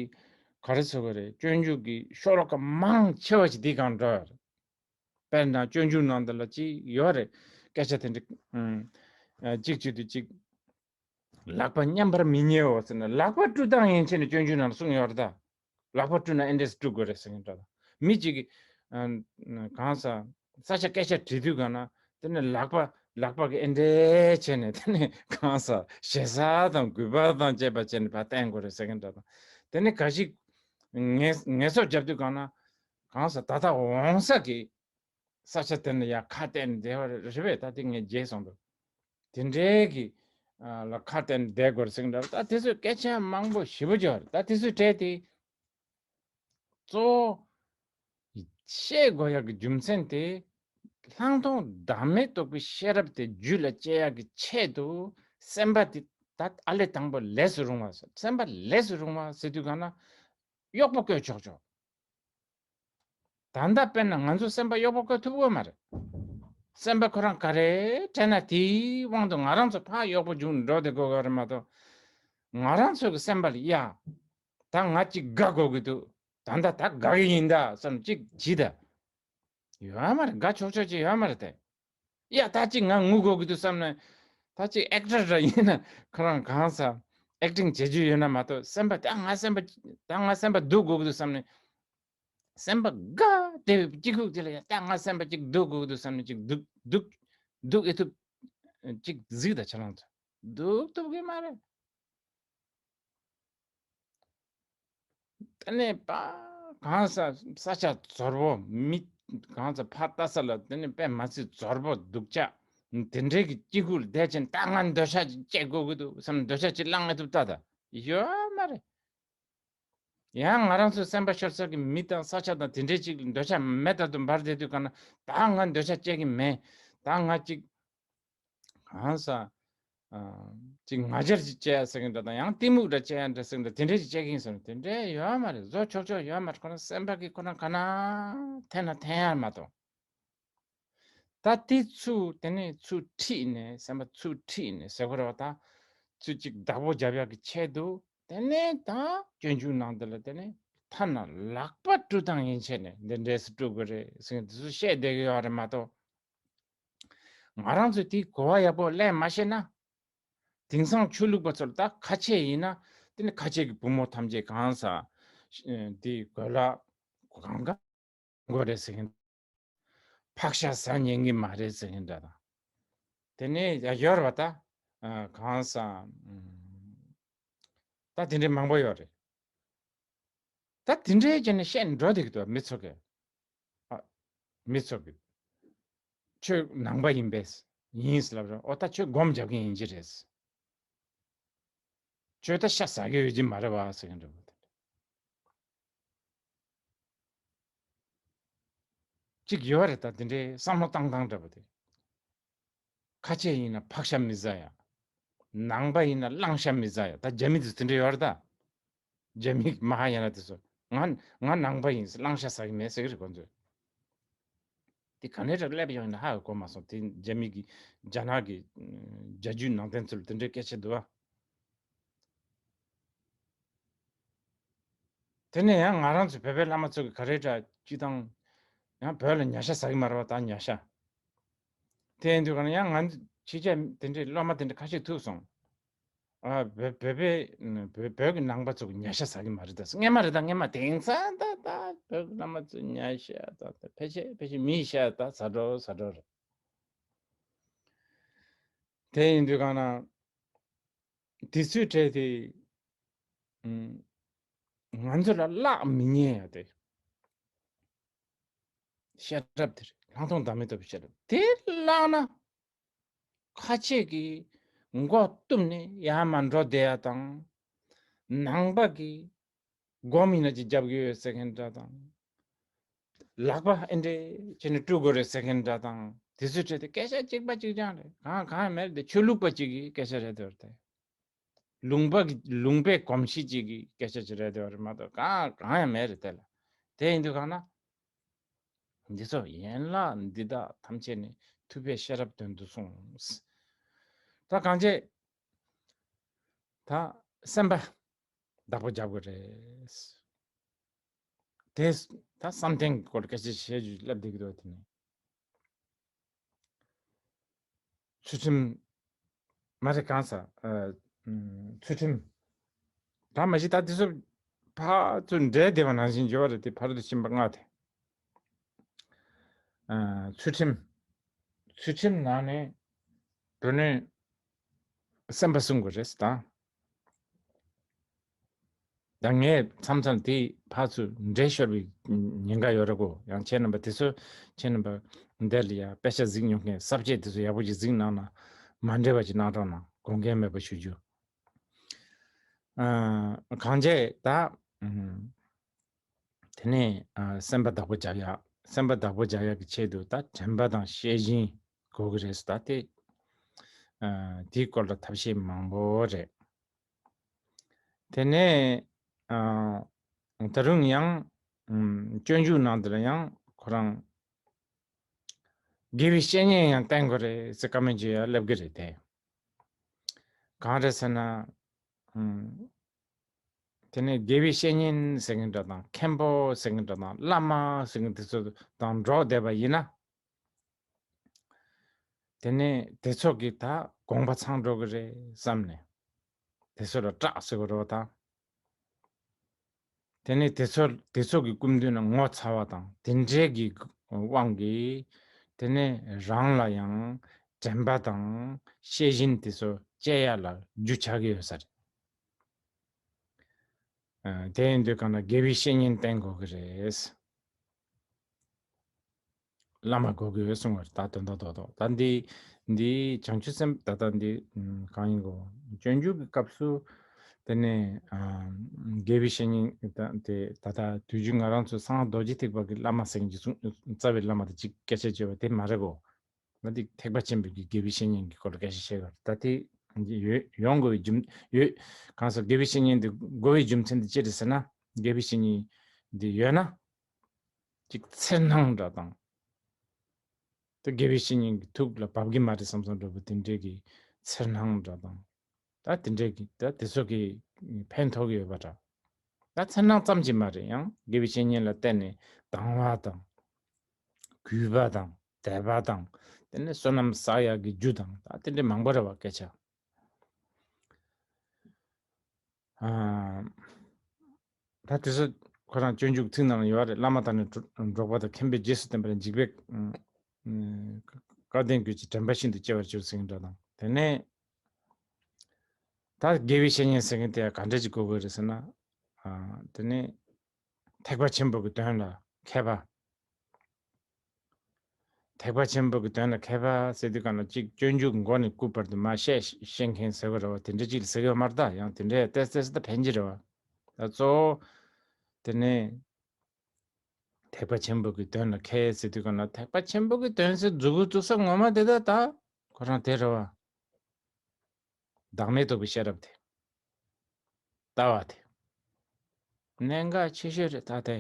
ག་རེ་ཟེར་དགོས་རེད། སྤྱོད་འཇུག་གི་ཤོ་ལོ་ཀ་མང་ཆེ་བ་ཞིག་དེའི་སྒང་འགྲོ་ཡོད་རེད། དཔེར་ན་སྤྱོད་འཇུག་ནང་དུ་ལ་ཅིག་ཡོད་རེད། སྐད་ཆ་དེ་འདྲ་ཨ་གཅིག་བྱེད་དུས་གཅིག་ལག་པ་མཉམ་པར་མི་ཉལ་འོ་ཟེར་ནས། ལག་པ་བཀྲུ་སྟངས་ཡན་ཆད་ནས་སྤྱོད་འཇུག་ནང་ལ་གསུངས་ཡོད་རེད་ད། ལག་པ་བཀྲུ་ན་ཨེ་འདྲས་བཀྲུ་དགོས་རེད་ཟེར་མཁན་འདྲ་ད། མི་གཅིག་གིས་ཨ་གང་ཟག་ས་ཆ་སྐད་ཆ་དྲི་དུས་གང་ན་དེ་ནས་ལག་པ་ལག་པ་གི་ཨེ་འདྲས་བྱས་ནས། དེ་ནས་གང་ཟག་ཞེ་ས་དང་གུས་པ་དང་བཅས་པ་བྱས་ནས་ཕར་བསྟན་དགོས་རེད་ཟེར་མཁན་འདྲ་ད། དེ་ནས་ག་ཞིག་ངལ་ངལ་གསོ་རྒྱབ་དུས་གང་ན་གང་ཟག་ད་ལྟ་འོང་ས་གི་ས་ཆ་དེ་ནས་ཡར་ཁ་གཏད་ནས་བསྡད་པ་རེད་པས། ད་དེ་ངས་བརྗེད་སོང་འདུག་དེ་འདྲའི་གི་ཨ་ལ་ཁ་གཏད་ནས་བསྡད་དགོས་རེད་ཟེར་གི་འདྲ། ད་དེ་ཚོའི་སྐད་ཆ་མང་པོ་ཞེ་པོ་ཅིག་ཡོད་རེད། ད་དེ་ཚོའི་གྲས་དེ་གཙོ་བོ་བཤད་དགོས་ཡག་གི་རྒྱུ་མཚན་དེ། ལྷག་མཐོང་བདག་མེད་རྟོགས་པའི་ཤེས་རབ་དེ་རྒྱུད་ལ་སྐྱེ་ཡག་གི་ཆེད་དུ་སེམས་པ་དེ་ད་ཨ་ལས་དང་པོ་ལས་སུ་རུང་བ་ཟེར། སེམས་པ་ལས་སུ་རུང་བ་ཟེར་དུས་གང་ན་གཡོག་པོ་བསྐོས་ཆོག་ཆོག་ད་ལྟ་དཔེར་ན་ང་ཚོ་སེམས་པ་གཡོག་པོ་བསྐོས་ཐུབ་ཀྱི་མ་རེད། སེམས་པ་ཁོ་རང་ག་རེ་དྲན་ན་དེའི་དབང་དུ་ང་རང་ཚོ་ཕར་གཡོག་པོ་བྱུང་འགྲོ་བསྡད་དགོས་ཀྱི་རེད་མ་གཏོགས། ང་རང་ཚོ་གི་སེམས་པ་ལ་ཡ། ད་ང་གཅིག་དགའ་དགོས་ཀྱི་འདུག་ད་ལྟ་ད་དགའ་གི་ཡིན་ད་བསམ་གཅིག་བྱེད་ད། ཡོད་མ་རེད། དགའ་ཆོག་ཆོག་ཅིག་ཡོད་མ་རེད་དེ། ཡ་ད་ཅིག་ང་ངུ་དགོས་ཀྱི་འདུག་བསམ་ནས། ད་ཅིག་ཨེག་ཊར་འདྲ་ཡིན་ན་ཁོ་རང་གང་ཟག་ཨེག་ཊིང་བྱེད་རྒྱུ་ཡོད་ན་མ་གཏོགས། སེམས་པ་ད་ང་སེམས་པ་ད་ང་སེམས་པ་སྡུག་དགོས་ཀྱི་འདུག་བསམ་ནས། སེམས་པ་དགའ་བདེ་བའི་སྐྱིད་ཁུག་དེ་ལ་ཡ་ད་ང་སེམས་པ་ཅིག་སྡུག་དགོས་ཀྱི་འདུག་བསམ་ནས་ཅིག་སྡུག་སྡུག་སྡུག་ཨེ་ཐུབ། ཅིག་གཟིགས་དང་ཁྱེད་རང་ཚོ། སྡུག་ཐུབ་ཀྱི་མ་རེད། དེ་ནས་པ་གང་ཟག་ས་ཆ་འཛོལ་པོ། མི་གང་ཟག་ཕར་ལྟ་ས་ལ་དེ་ནས་དཔེ་མ་སྲིད་འཛོལ་པོ་སྡུག་ཅག་དེ་འདྲའི་གི་སྐྱིད་ཁུག་ལ་བསྡད་ཕྱིན། ད་ང་འདོད་ཆགས་ཅིག་སྐྱེ་དགོས་ཀྱི་འདུག་བསམ། འདོད་ཆགས་ཅིག་བླངས་ཨེ་ཐུབ་ལྟ་ད། ཡོད་མ་རེད། ཡང་ང་རང་ཚོའི་སེམས་པ་ཤོར་ས་གི་མི་དང་ས་ཆ་དང་དེ་འདྲའི་ཅིག་འདོད་ཆགས་མེ་ལྟར་དུ་འབར་བསྡད་དུས་གང་ན། ད་ང་འདོད་ཆགས་སྐྱེ་གི་མེད། ད་ང་ཅིག་གང་ཟག་ཨ་ཅིག་ང་རྒྱལ་ཅིག་སྐྱེ་ཡ་ཟེར་གི་འདྲ་དང་། ཡང་གཏི་མུག་འདྲ་སྐྱེ་ཡ་འདྲ་ཟེར་གི་འདྲ། དེ་འདྲའི་ཅིག་སྐྱེ་གི་ཡིན་ཟེར་ན། དེ་འདྲའི་ཡོད་མ་རེད། བཟོ་ཆོག་ཆོག་ཡོད་མ་རེད། ཁོ་རང་སེམས་པ་གི་ཁོ་རང་ག་ན་འཐེན་ན་འཐེན་ཡ་མ་གཏོགས། ད་དེ་ཚུར་དེ་ནས་ཚུར་ཁྲིད་ནས། སེམས་པ་ཚུར་ཁྲིད་ནས་ཟེར་དགོས་རེད་པ། ད་ཚུར་ཅིག་བདག་པོ་རྒྱབ་ཡག་གི་ཆེད་དུ། དེ་ནས་ད་སྤྱོད་འཇུག་ནང་དེ་ལ་དེ་ནས་ཐ་ན་ལག་པ་བཀྲུ་སྟངས་ཡན་ཆད་ནས་འདི་འདྲས་སུ་བཀྲུ་དགོས་རེད་ཟེར་དེ་ཚོ་བཤད་བསྡད་ཀྱི་ཡོད་རེད་མ་གཏོགས། ང་རང་ཚོས་དེའི་གོ་བ་ཡག་པོ་ལེན་མ་ཤེས་ན། དེང་སང་ཆོས་ལུགས་པ་ཚོར་ད་ཁ་ཆེ་ཡིན་ན་དེ་ནི་ཁ་ཆེ་གི་བུ་མོ་ཐམས་ཅད་གང་ཟག་དེ་གོས་ལ་གང་ག་དགོས་རེད་ཟེར་མཁན། ཕག་ཤ་ཟ་ཉན་གི་མ་རེད་ཟེར་མཁན་འདྲ་དང་། དེ་ནས་ཡ་ཡོར་བ་ད་གང་ཟག་ད་དེ་འདྲའི་མང་པོ་ཡོད་རེད། ད་དེ་འདྲའི་བྱས་ནས་བཤད་ནས་འགྲོ་བསྡད་ཀྱི་འདུག་མི་ཚོ་གིས། ཨ། མི་ཚོ་གིས་ཁྱོད་ནང་པ་ཡིན་པས། ཡིན་ཟེར་ལབ་རེད། ཨོ་ད་ཁྱོད་སྒོམ་རྒྱབ་མཁན་ཡིན་གྱི་རེད། ཁྱོད་ད་ཤ་ཟ་གི་ཡོད་ཀྱི་མ་རེད་བ་ཟེར་མཁན་འདྲ་པོ་དེ་འདྲ་གཅིག་ཡོད་རེད། ད་དེ་འདྲའི་བསམ་བློ་བཏང་སྟངས་འདྲ་པོ་དེ། ཁ་ཆེ་ཡིན་ན་ཕག་ཤ་མི་ཟ་ཡ། ནང་པ་ཡིན་ན་གླང་ཤ་མི་ཟ་ཡ། ད་རྒྱ་མི་དེ་དེ་འདྲ་ཡོད་རེད་ད། རྒྱ་མི་མ་ཧཱ་ཡ་ན་དེ་ཚོ། ང་ང་ནང་པ་ཡིན། གླང་ཤ་ཟ་གི་མེད་ཟེར་གི་རེད་ཁོང་ཚོས། དེ་ག་ནས་རེད་སླེབས་ཡོང་ཡིན་ན་ཧ་གོ་མ་སོང་། དེ་རྒྱ་མི་གི་རྒྱ་ནག་གི་རྒྱ་རྒྱུད་ནང་བསྟན་ཚོ་ལ་དེ་འདྲའི་སྐད་ཆ་འདུག་ཨ། དེ་ནས་ཡང་ང་རང་ཚོ་བོད་པའི་བླ་མ་ཚོ་གི་ག་རེ་འདྲ་སྤྱི་བཏང་ཡང་བོད་ལ་ཉ་ཤ་ཟ་གི་མ་རེད་བ། ད་ཉ་ཤ། དེ་ཡིན་དུས་ག་ན་ཡང་ང་ཕྱི་རྒྱལ་དེ་འདྲའི་སློབ་མ་དེ་འདྲ་ཁ་ཤས་ཐུག་སོང་། ཨ་བོད་བོད་པའི་བོད་བོད་ཀྱི་ནང་པ་ཚོ་གི་ཉ་ཤ་ཟ་གི་མ་རེད། ད་སྔན་མ་རེད། ད་སྔན་མ་དེང་སང་ད་ད་བོད་ཀྱི་བླ་མ་ཚོ་ཉ་ཤ་ད་ད་ཕལ་ཆེར་ཕལ་ཆེར་མིའི་ཤ་ད་ཟ་འགྲོ་ཟ་འགྲོ་རེད། དེ་ཡིན་དུས་ག་ན། དེ་ཚོའི་གྲས་དེ། ང་ཚོ་ལ་བརླག་མི་ཉན་ཡ་དེ། ཤེས་རབ་དེ་རེད། ལྷག་མཐོང་བདག་མེད་རྟོགས་པའི་ཤེས་རབ་དེ་བརླག་ན། ཁ་ཆེ་གི་མགོ་བཏུམས་ནས་ཡར་མར་འགྲོ་བསྡད་ཡ་དང་། ནང་པ་གི་སྒོམ་ཡིན་ན་ཅིག་རྒྱབ་ཀྱི་ཡོད་ཟེར་མཁན་འདྲ་དང་། ལག་པ་ཨེ་འདྲས་བྱས་ནས་བཀྲུ་དགོས་རེད་ཟེར་མཁན་འདྲ་དང་། དེ་ཚོའི་གྲས་དེ་སྐད་ཆ་གཅིག་པ་གཅིག་རྐྱང་རེད། གང་གང་ཡང་མེད་རེད་དེ། ཆོས་ལུགས་པ་གཅིག་གི་སྐད་ཆ་རེད་དེ། ལུང་པ་གི་ལུང་པའི་གོམས་གཤིས་གཅིག་གི་སྐད་ཆ་གཅིག་རེད་དེ་བ་རེད་མ་གཏོགས་གང་གང་ཡང་མེད་རེད་དེ་ལ། དེ་ཡིན་དུས་གང་ན། འདི་ཚོ་ཡན་ལག་འདི་དག་ཐམས་ཅད་ནི་ ཐུབ་པའི་ཤེས་རབ་དོན་དུ་གསུངས། ད་གང་བྱས། ད་སེམས་པ་བདག་པོ་རྒྱབ་དགོས་རེད། དེ་ད་བསམ་གཏན་གྱི་སྐོར་སྐད་ཆ་བཤད་རྒྱུ་ལབ་བསྡད་ཀྱི་འདུག་དེ་ནས། ཚུལ་ཁྲིམས། མ་རེད་གང་ཟག་ཨ། ཚུལ་ཁྲིམས། ད་མ་གཞི་ད་དེ་ཚོ་ཕར་ཚུར་འབྲེལ་བསྡད་པ་ནང་བཞིན་འགྱུར་བ་རེད་དེ། ཕ་རོལ་ཏུ་ཕྱིན་པ་ལྔ་དེ། ཨ། ཚུལ་ཁྲིམས། ཚུལ་ཁྲིམས་ནང་ནས་དོན་ནི་སེམས་པ་བསྲུང་དགོས་རེད་ད། ད་ངས་མཚམས་མཚམས་དེ་ཕར་ཚུར་འདྲེས་ཤོར་བའི་ཉེན་ཁ་ཡོད་རེད་གོ། ཡང་ཁྱེད་རྣམ་པ་དེ་ཚོ་ཁྱེད་རྣམ་པ་འདིར་ཡ་དཔེ་ཆ་གཟིགས་མྱོང་མཁན་ས་བཅད་དེ་ཚོ་ཡག་པོ་ཅིག་གཟིགས་གནང་ན། མ་འདྲེས་པ་ཅིག་གནང་རོགས་གནང་། དགོངས་འགལ་མེད་པ་ཞུ་རྒྱུ། ཨ། གང་བྱས་ད། ཨ། དེ་ནས་ཨ། སེམས་པ་བདག་པོ་རྒྱག་ཡག་སེམས་པ་བདག་པོ་རྒྱག་ཡག་གི་ཆེད་དུ་ད་དྲན་པ་དང་ཤེས་བཞིན་དགོས་ཀྱི་རེད་ཟེར་ད་དེ། ཨ། དེའི་སྐོར་ལ་ཐབས་ཤེས་མང་པོ་རེད། དེ་ནས་ཨ། ད་རུང་ཡང་ཨམ། སྤྱོད་འཇུག་ནང་དུ་ལ་ཡང་ཁོ་རང་དགེ་བའི་བཤེས་གཉེན་ཡང་བསྟེན་དགོས་རེད་ཟེར་བཀའ་མོལ་ཅིག་ཡང་སླེབས་ཀྱི་རེད་དེ། གང་རེད་ཟེར་ན། ཨམ། དེ་ནས་དགེ་བའི་བཤེས་གཉེན་ཟེར་མཁན་འདྲ་དང་། མཁན་པོ་ཟེར་མཁན་འདྲ་དང་། བླ་མ་ཟེར་མཁན་དེ་ཚོ་དང་འགྲོགས་བསྡད་པ་ཡིན་ན། དེ་ནས་དེ་ཚོ་གི་ད་དགོངས་པ་ཚང་འགྲོ་གི་རེད་བསམ་ནས། དེ་ཚོ་ལ་སྐྲག་ཟེར་བ་རེད་བ་ད། དེ་ནས་དེ་ཚོ་དེ་ཚོ་གི་སྐུ་མདུན་ལ་ངོ་ཚ་བ་དང་དེ་འདྲའི་གི་དབང་གིས། དེ་ནས་རང་ལ་ཡང་དྲན་པ་དང་ཤེས་བཞིན་དེ་ཚོ་སྐྱེ་ཡ་ལ་རྒྱུ་ཆགས་ཀྱི་ཡོད་ས་རེད། ཨ། དེ་ཡིན་དུས་གང་ལ་དགེ་བའི་བཤེས་གཉེན་བསྟེན་དགོས་ཀྱི་རེད། བླ་མ་དགོས་ཀྱི་ཡོད་གསུང་བར་ད་དོན་དག་རྡོག་རྡོག་ད་འདི་འདི་བྱང་ཆུབ་སེམས་ད་ལྟ་འདི་གང་ཡིན་གོ། སྤྱོད་འཇུག་གི་སྐབས་སུ་དེ་ནས་ཨ། དགེ་བའི་བཤེས་གཉེན་ད་དེ་ད་ལྟ་དུས་རྒྱུན་ང་རང་ཚོ་གསང་སྔགས་རྡོ་རྗེ་ཐེག་པ་གི་བླ་མ་ཟེར་མཁན་གྱི་གསུང་རྩ་བའི་བླ་མ་དེ་གཅིག་སྐད་ཆ་བརྗོད་པ་དེ་མ་རེད་གོ། ང་འདི་ཐེག་པ་ཆེན་པོའི་གི་དགེ་བའི་བཤེས་གཉེན་གྱི་སྐོར་ལ་སྐད་ཆ་བཤད་ག་ད་དེ་ཡོད་ཡོང་དགོས་པའི་རྒྱུ་མཚན་ཡོད། གང་ཟག་དགེ་བའི་བཤེས་གཉེན་འདི་དགོས་པའི་རྒྱུ་མཚན་འདི་ཅི་རེད་ཟེར་ན། དགེ་བའི་བཤེས་གཉེན་འདི་ཡོད་ན། ཅིག་འཚེར་སྣང་འདྲ་དང་། དེ་དགེ་བའི་བཤེས་གཉེན་གྱི་ཐུགས་ལ་བབ་ཀྱི་མ་རེད་བསམ་བསམ་འདྲ་པོ་དེ་འདྲའི་གི་འཚེར་སྣང་འདྲ་དང་། ད་དེ་འདྲའི་གི་ད་དེ་ཚོ་གི་ཕན་ཐོགས་ཀྱི་ཡོད་པ་འདྲ། ད་འཚེར་སྣང་ཙམ་གྱིས་མ་རེད། ཡང་དགེ་བའི་བཤེས་གཉེན་ལ་བརྟེན་ནས་དང་བ་དང་། གུས་པ་དང་དད་པ་དང་། དེ་ནས་བསོད་ནམས་བསགས་ཡག་གི་རྒྱུ་དང་། ད་དེ་འདྲའི་མང་པོ་རེད་བ་སྐད་ཆ། ཨ། ད་དེ་ཚོ་ཁོ་རང་སྤྱོད་འཇུག་ཚིག་ནང་ལ་ཡོད་རེད། བླ་མ་དང་ནི་གྲོགས་པ་དང་། མཁན་པོས་རྗེས་སུ་བསྟན་པ་ལ་འཇིགས་པས། ཨ། སྐལ་ལྡན་ཀུན་གྱི་དྲན་པ་ཤིན་ཏུ་སྐྱེ་བར་འགྱུར་ཟེར་མཁན་འདྲ་དང་། དེ་ནས་ད་དགེ་བའི་བཤེས་གཉེན་ཟེར་མཁན་དེ་ག་འདྲ་ཅིག་དགོས་དགོས་རེད་ཟེར་ན། ཨ། དེ་ནས་ཐེག་པ་ཆེན་པོ་གི་དོན་ལ་མཁས་པ། ཐེག་པ་ཆེན་པོ་གི་དོན་ལ་མཁས་པ་ཟེར་དུས་གང་ལ་གཅིག་སྤྱོད་འཇུག་མགོ་ནས་སྐུ་བར་དུ་མར་བཤད་ཤེས་མཁན་ཟེར་བ་རེད་བ། དེ་འདྲ་ཅིག་ལ་ཟེར་གི་ཡོད་མ་རེད་ད། ཡང་དེ་འདྲའི་ཏོག་ཙམ་ཙམ་ད་ཕན་གྱི་རེད་བ། ད་གཙོ་བོ་དེ་ནས་ཐེག་པ་ཆེན་པོ་གི་དོན་ལ་མཁས་ཟེར་དུས་གང་ལ་ཐེག་པ་ཆེན་པོ་གི་དོན་ཟེར་མཛུབ་གུ་བཙུགས་ས་ངོ་མ་དེ་ད་ད་ཁོ་རང་དེ་རེད་བ། བདག་མེད་རྟོགས་པའི་ཤེས་རབ་དེ། ལྟ་བ་དེ་གནད་འགག་ཆེ་ཤོས་རེད་ད་དེ།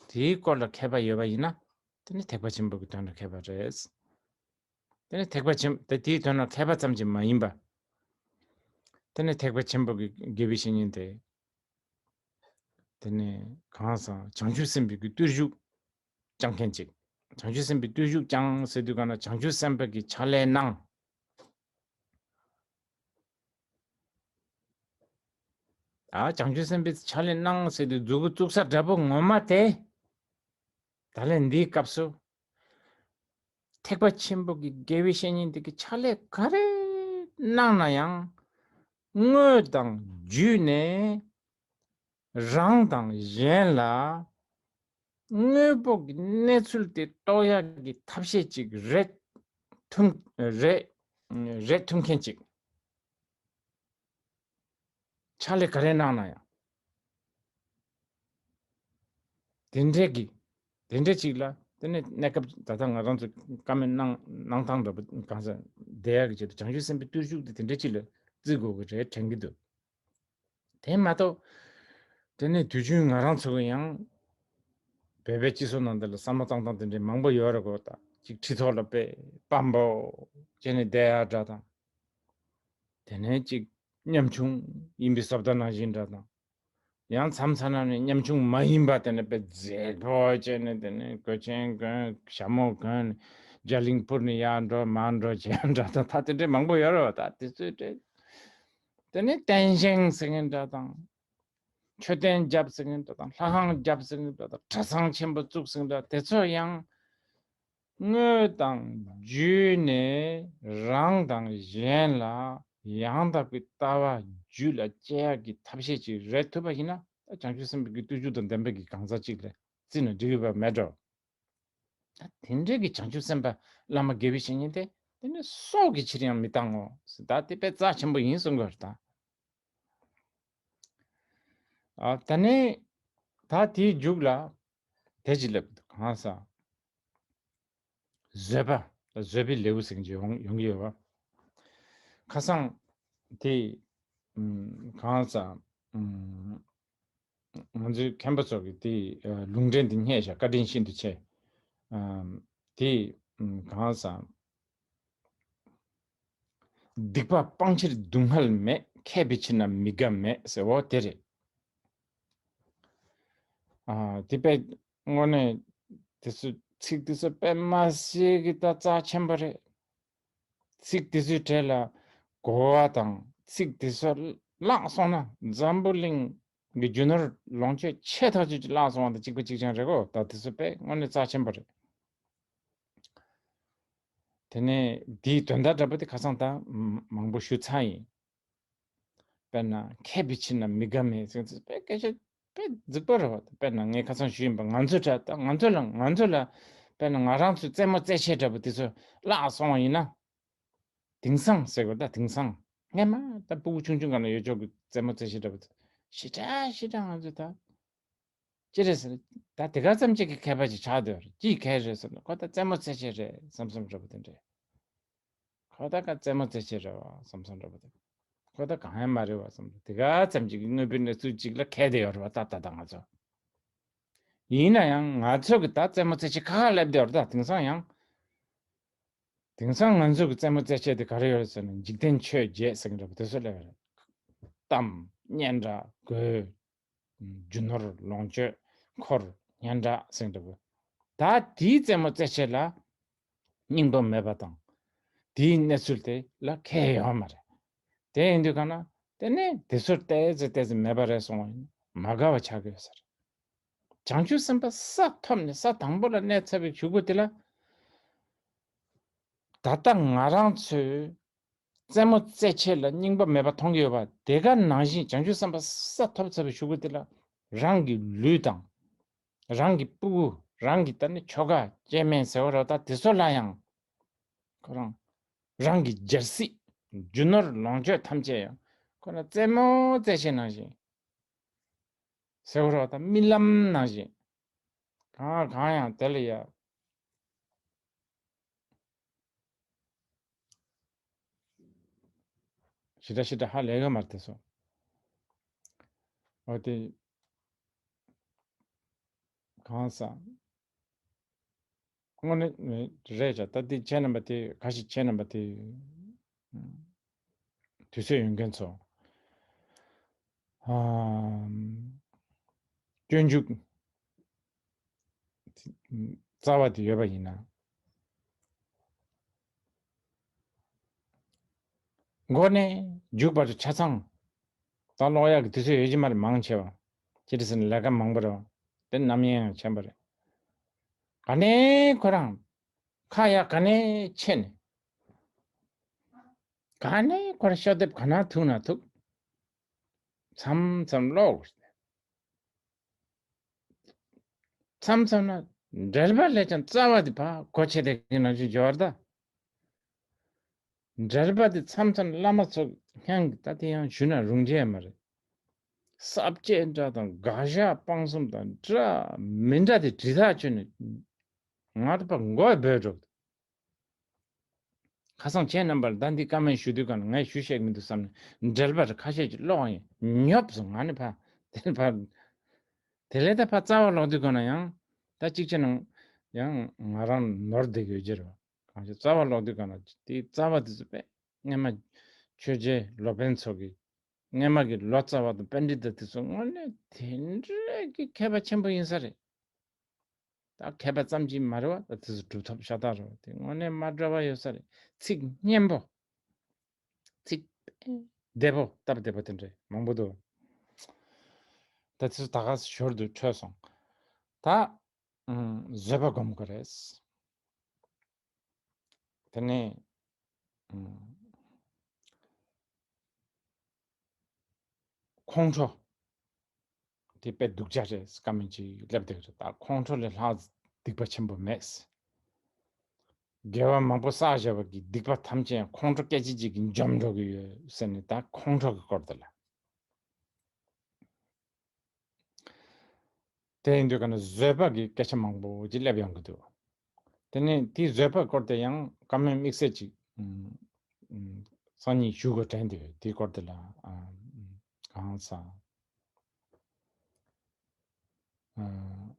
དེའི་སྐོར་ལ་མཁས་པ་ཡོད་པ་ཡིན་ན། དེ་ནི་ཐེག་པ་ཆེན་པོ་གི་དོན་ལ་མཁས་པ་རེད། དེ་ནི་ཐེག་པ་ཆེན་དེ་དེའི་དོན་ལ་མཁས་པ་ཙམ་གྱིས་མ་ཡིན་པ། དེ་ནི་ཐེག་པ་ཆེན་པོ་གི་དགེ་བའི་བཤེས་གཉེན་དེ། དེ་ནི་གང་ཟག་བྱང་ཆུབ་སེམས་དཔའི་གི་བརྟུལ་ཞུགས་བསྐྱང་མཁན་ཅིག་བྱང་ཆུབ་སེམས་དཔའི་བརྟུལ་ཞུགས་བསྐྱང་ཟེར་དུས་གང་ན་བྱང་ཆུབ་སེམས་དཔའ་གི་ཕྱག་ལས་གནང་། ད་བྱང་ཆུབ་སེམས་དཔའི་ཕྱག་ལས་གནང་ཟེར་དུས་མཛུབ་གུ་བཙུགས་ས་འདྲ་པོ་ངོ་མ་དེ། ད་ལན་འདིའི་སྐབས་སུ། ཐེག་པ་ཆེན་པོ་གི་དགེ་བའི་བཤེས་གཉེན་དེ་གི་ཕྱག་ལས་ག་རེ་གནང་ན་ཡང་དངོས་དང་བརྒྱུད་ནས་རང་དང་གཞན་ལ་དངོས་པོ་གི་གནས་ཚུལ་དེ་རྟོགས་ཡག་གི་ཐབས་ཤེས་ཅིག་རེད་ཐུབ་རེད་རེད་ཐུབ་མཁན་ཅིག་ཕྱག་ལས་ག་རེ་གནང་ན་ཡང་། དེ་འདྲས་ཀྱི། དེ་འདྲས་ཅིག་ལ་དེ་ནས་གནས་སྐབས་ད་ལྟ་ང་རང་ཚོ་བཀའ་མོལ་གནང་གནང་སྟངས་འདྲ་པོ་གང་ཟག་བསྡད་ཡག་གི་ཆེད་དུ་བྱང་ཆུབ་སེམས་དཔའི་བརྟུལ་ཞུགས་དེ་དེ་འདྲས་ཅིག་ལ་བརྩི་དགོས་ཀྱི་རེད་དྲན་གྱི་འདུག་དེ་མ་གཏོགས། དེ་ནས་དུས་རྒྱུན་ང་རང་ཚོ་གི་ཡང་བོད་པའི་སྤྱི་ཚོགས་ནང་དེ་ལ་བསམ་བློ་བཏང་སྟངས་དེ་འདྲས་མང་པོ་ཡོད་རེད་གོ། ད་ ཅིག་ཁྲི་ཐོག་ལ་དཔེ་དཔའ་བོ་བྱས་ནས་བསྡད་ཡ་འདྲ་དང་། དེ་ནས་ཅིག་ཉམ་ཆུང་ཡིན་པའི་བཟོ་ལྟ་ནང་བཞིན་འདྲ་དང་། ཡང་མཚམས་མཚམས་ནང་ནས་ཉམ་ཆུང་མ་ཡིན་པ་དེ་ནས་དཔེ་མཛེས་པོ་བྱས་ནས། དེ་ནས་གོས་ཆེན་གོན། ཞྭ་མོ་གོན། རྒྱ་གླིང་འཕུར་ནས་ཡར་འགྲོ་མར་འགྲོ་བྱས་འདྲ་དང་། ད་དེ་འདྲའི་མང་པོ་ཡོད་རེད་བ། ད་དེ་ཚོའི་གྲས། དེ་ནས་རྟེན་བཞེངས་ཟེར་མཁན་འདྲ་དང་། མཆོད་རྟེན་བརྒྱབ་ཟེར་མཁན་འདྲ་དང་། ལྷ་ཁང་བརྒྱབ་ཟེར་མཁན་འདྲ་དང་། གྲྭ་ཚང་ཆེན་པོ་བཙུགས་ཟེར་མཁན་འདྲ། དེ་ཚོ་ཡང་དངོས་དང་བརྒྱུད་ནས་རང་དང་གཞན་ལ་ཡང་དག་པའི་ལྟ་བ་རྒྱུད་ལ་སྐྱེ་ཡག་གི་ཐབས་ཤེས་ཅིག་རེད་ཐུབ་པ་ཡིན་ན། ད་བྱང་ཆུབ་སེམས་དཔའི་གི་བརྟུལ་ཞུགས་དང་ལྡན་པའི་གི་གང་ཟག་ཅིག་ལ་བརྩིས་ན་འགྲིག་གི་ཡོད་པ་མེད་འགྲོ། ད་དེ་འདྲའི་གི་བྱང་ཆུབ་སེམས་དཔའ་བླ་མ་དགེ་བའི་བཤེས་གཉེན་དེ། དེ་ནི་སྲོག་གི་ཕྱིར་ཡང་མི་བཏང་ངོ་། ད་དེ་དཔེ་རྩ་ཆེན་པོ་ཡིན་གསུང་གི་ཡོད་རེད་ད། ཨ། ད་ནི་ད་དེའི་མཇུག་ལ་དེ་ཅི་ལབ་འདུག་གང་ཟག་བཟོད་པ། བཟོད་པའི་ལེའུ་ཟེར་གྱི་ཡོང་ཡོང་གི་ཡོད་པ། ཁ་སང་དེ། ཨམ། གང་ཟག་ཨམ། ང་ཚོའི་མཁན་པོ་ཚོ་གིས་དེ། ཨ། ལུང་འདྲེན་དེ་རྙེད་བཞག་བཀའ་དྲིན་ཤིན་ཏུ་ཆེ། ཨམ། དེ། ཨམ། གང་ཟག་སྡིག་པ་སྤང་ཕྱིར་སྡུག་བསྔལ་མེད། མཁས་པའི་ཕྱིར་ན་མི་དགའ་མེད་ཟེར་བ་དེ་རེད། ཨ། དེ་དཔེ་དངོས་གནས་དེ་ཚོ་ཚིག་དེ་ཚོ་དཔེ་མ་སྲིད་ཀྱི་ད་རྩ་ཆེན་པོ་རེད། ཚིག་དེ་ཚོའི་གྲས་ལ་གོ་བ་དང་ཚིག་དེ་ཚོ་བརླག་སོང་ན། འཛམ་བུ་གླིང་གི་རྒྱུ་ནོར་ལོངས་སྤྱོད་ཆེ་ཐག་ཆོད་ཅིག་བརླག་སོང་བ་དང་གཅིག་པ་གཅིག་རྐྱང་རེད་གོ། ད་དེ་ཚོ་དཔེ་དངོས་གནས་རྩ་ཆེན་པོ་རེད། དེ་ནས་དེའི་དོན་དག་འདྲ་པོ་དེ་ཁ་སང་ད་མང་པོ་ཞུ་ཚར་ཡིན། དཔེར་ན་མཁས་པའི་ཕྱིར་ན་མི་དགའ་མེད་ཟེར་ཚེ་དཔེ་སྐད་ཆ་དཔེ་རྫིག་པོ་རེད་བ། དཔེར་ན་ངས་ཁ་སང་ཞུས་ཡིན་པ། ང་ཚོ་འདྲ་ད་ང་ཚོ་ལ་ང་ཚོ་ལ་དཔེར་ན་ང་རང་ཚོའི་རྩེད་མོ་རྩེད་ཆས་འདྲ་པོ་དེ་ཚོ་བརླག་སོང་བ་ཡིན་ན། དེང་སང་ཟེར་དགོས་ད། དེང་སང་སྔས་མ་ད་ཕྲུ་གུ་ཆུང་ཆུང་སྒང་ལ་ཡོད་ཆོག་གི་རྩེད་མོ་རྩེད་ཆས་འདྲ་པོ་དེ་ཞེ་དྲག་ཞེ་དྲག་ང་ཚོ་ད། ཅི་རེད་ཟེར་ན། ད་དེ་ག་ཙམ་ཅིག་གི་མཁས་པ་ཅིག་ཆགས་བསྡད་ཡོད་རེད། ཅིའི་མཁས་རེད་ཟེར་ན། ཁོ་ད་རྩེད་མོ་རྩེད་ཆས་རེད་བསམ་བསམ་འདྲ་པོ་དེ་འདྲས། ཁོ་ད་ག་རྩེད་མོ་རྩེད་ཆས་རེད་བ་བསམ་བསམ་འདྲ་པོ་དེ། ཁོ་ད་གང་ཡང་མ་རེད་བ་བསམ། དེ་ག་ཙམ་ཅིག་གི་དངོས་པོའི་གནས་ཚུལ་ཅིག་ལ་མཁས་བསྡད་ཡོད་རེད་བ་ད་ད་ལྟ་ང་ཚོ། ཡིན་ན་ཡང་ང་ཚོ་གི་ད་རྩེད་མོ་རྩེད་ཆས་ཁ་ཁ་སླེབས་བསྡད་ཡོད་རེད་ད། དེང་སང་ཡང་། དེང་སང་ང་ཚོ་གི་རྩེད་མོ་རྩེད་ཆས་དེ་ག་རེ་ཡོད་རེད་ཟེར་ན། འཇིག་རྟེན་ཆོས་བརྒྱད་ཟེར་གི་འདྲ་པོ་དེ་ཚོ་སླེབས་ཡོད་རེད། གཏམ། སྙན་གྲགས། གོས། རྒྱུ་ནོར་ལོངས་སྤྱོད། འཁོར། སྙན་གྲགས་ཟེར་འདྲ་པོ། ད་དེའི་རྩེད་མོ་རྩེད་ཆས་ལ་སྙིང་པོ་མེད་པ་དང་། དེའི་གནས་ཚུལ་དེ་ལ་མཁས་ཡོད་མ་རེད། དེ་ཡིན་དུས་གང་ན་དེ་ནས་དེ་ཚོར་ཏོག་ཙམ་ཏོག་ཙམ་མེད་པ་རེད་སོང་བ་ཡིན་ན་མ་དགའ་བ་ཆགས་ཀྱི་ཡོད་ས་རེད། བྱང་ཆུབ་སེམས་དཔའ་ས་ཐོབ་ནས་ས་དང་པོ་ལ་གནས་ཚར་བའི་གཞུག་གུ་དེ་ལ། ད་ལྟ་ང་རང་ཚོས་རྩེད་མོ་རྩེད་ཆས་ལ་སྙིང་པོ་མེད་པ་མཐོང་གི་ཡོད་པ་དེ་ག་ནང་བཞིན། བྱང་ཆུབ་སེམས་དཔའ་ས་ཐོབ་ཚར་བའི་གཞུག་གུ་དེ་ལ་རང་གི་ལུས་དང་། རང་གི་སྤུ་གུ། རང་གི་ད་ནི་ཁྱོ་ག་སྐྱེ་དམན་ཟེར་བ་རེད་ད། དེ་ཚོ་ལ་ཡང་ཁོ་རང་རང་གི་རྒྱལ་སྲིད། རྒྱུ་ནོར་ལོངས་སྤྱོད་ཐམས་ཅད་ཡང་ཁོ་ན་རྩེད་མོ་རྩེད་ཆས་ནང་བཞིན་ཟེར་བ་རེད་ད། རྨི་ལམ་ནང་བཞིན། གང་གང་ཡང་དེ་ལ་ཡ། ཞེ་དྲག་ཞེ་དྲག་ཧ་ལས་ཀྱི་མ་རེད་དེ་ཚོ། འོ་དེ་གང་ཟག་དངོས་གནས་རེད་ཤག་ད་དེ་ཁྱེད་རྣམ་པ་དེ་ཁ་ཤས་ཁྱེད་རྣམ་པ་དེ་དུས་ཚོད་ཡོད་མཁན་ཚོ། ཨ། སྤྱོད་འཇུག་རྩ་བ་དེ་ཡོད་པ་ཡིན་ན། མགོ་ནས་མཇུག་བར་དུ་ཆ་ཚང་ད་ཀློག་ཡག་གི་དུས་ཚོད་ཡོད་ཀྱི་མ་རེད། མང་ཆེ་བ། ཅི་སྟེ་ཟེར་ན་ལས་ཀ་མང་པོ་རེད་བ། དེ་རྣམ་གཡེང་ཡང་ཆེན་པོ་རེད། ག་ནས་ཁོ་རང་ཁ་ཡག་ག་ནས་ཕྱེ་ནས། ག་ནས་ཁོ་རང་ཤོག་ལྡེབ་ག་ན་ཐུག་ན་ཐུག་མཚམས་མཚམས་ཀློག་མཚམས་མཚམས་ན་འགྲེལ་པ་ལས་ཀྱང་རྩ་བ་དེ་ཕར་གོ་ཆེ་དེ་གི་ནང་བཞིན་འབྱོར་ད། འགྲེལ་པ་དེ་མཚམས་མཚམས་བླ་མ་ཚོ་སྙིང་གི་ད་དེ་ཡང་ཞུ་ན་རུང་རྒྱུ་མ་རེད། ས་བཅད་འདྲ་དང་དགག་བཞག་སྤང་གསུམ་དང་འདྲ་མི་འདྲ་དེ་དྲི་ཐག་ཆོད་ནས་ང་ད་ཕར་མགོ་སྦོས་འགྲོ། ཁ་སང་ཁྱེད་རྣམ་པར་ད་འདི་བཀའ་མོལ་ཞུ་དུས་གང་ན་ངས་ཞུ་ཤེས་ཀྱི་མི་འདུག་བསམ་ནས་འགྲེལ་པ་རེ་ཁ་ཤས་ཀྱིས་ཀློག་ཡིན། ཉོབ་སོང་། ང་ནི་ཕར་དེ་ཕར་དེ་ལས་ད་ཕར་རྩ་བ་ཀློག་དུས་གང་ན་ཡང་ད་གཅིག་བྱས་ན་ ཡང་ང་རང་ནོར་བསྡད་ཀྱི་ཡོད་ཀྱི་རེད། གང་ཞིག་རྩ་བ་ཀློག་དུས་གང་ལ་དེའི་རྩ་བ་དེ་ཚོ་དཔེ་སྔོན་མ་ཆོས་རྗེ་སློབ་དཔོན་ཚོ་གི་སྔོན་མ་གི་ལོ་ཙཱ་བ་དང་པཎྜི་ཏ་དེ་ཚོ་དངོས་གནས་དེ་འདྲའི་གི་མཁས་པ་ཆེན་པོ་ཡིན་ས་རེད། ད་མཁས་པ་ཙམ་གྱིས་མ་རེད་བ། ད་དེ་ཚོ་གྲུབ་ཐོབ་ཤ་སྟག་རེད་བ། དེ་དངོས་གནས་མ་འདྲ་བ་ཡོད་ས་རེད། ཚིག་སྙན་པོ། ཚིག་བདེ་པོ། སྟབས་བདེ་པོ་དེ་འདྲ་མང་པོ་འདུག་ད་དེ་ཚོ་ད་ག་ཞོར་དུ་འཕྲོས་སོང་། ད་ཨུམ། བཟོད་པ་སྒོམ་དགོས་རེད། དེ་ནས་ཨུམ། ཁོང་ཁྲོ། དེ་དཔེ་སྡུག་ཅག་རེད། བཀའ་མོལ་ཅིག་སླེབས་བསྡད་ཀྱི་རེད། ད་ཁོང་ཁྲོ་ལས་ལྷག་སྡིག་པ་ཆེན་པོ་མེད། དགེ་བ་མང་པོ་བསགས་བཞག་པ་གི་སྡིག་པ་ཐམས་ཅད་ཁོང་ཁྲོ་སྐད་ཅིག་གཅིག་གིས་འཇོམས་འགྲོ་གི་ཡོད་ཟེར་ནས། ད་ཁོང་ཁྲོ་གི་སྐོར་དེ་ལ། དེ་ཡིན་དུས་ག་ན་བཟོད་པ་གི་སྐད་ཆ་མང་པོ་ཅིག་སླེབས་ཡོང་གི་འདུག་དེ་ནས་དེའི་བཟོད་པའི་སྐོར་དེ་ཡང་བཀའ་མོལ་དམིགས་བསལ་ཅིག་ཨུམ། ཨུམ། སང་ཉིན་ཞུ་དགོས་དྲན་འདུག་དེའི་སྐོར་དེ་ལ་ཨ། ཨུམ། གང་ཟག་ཨ།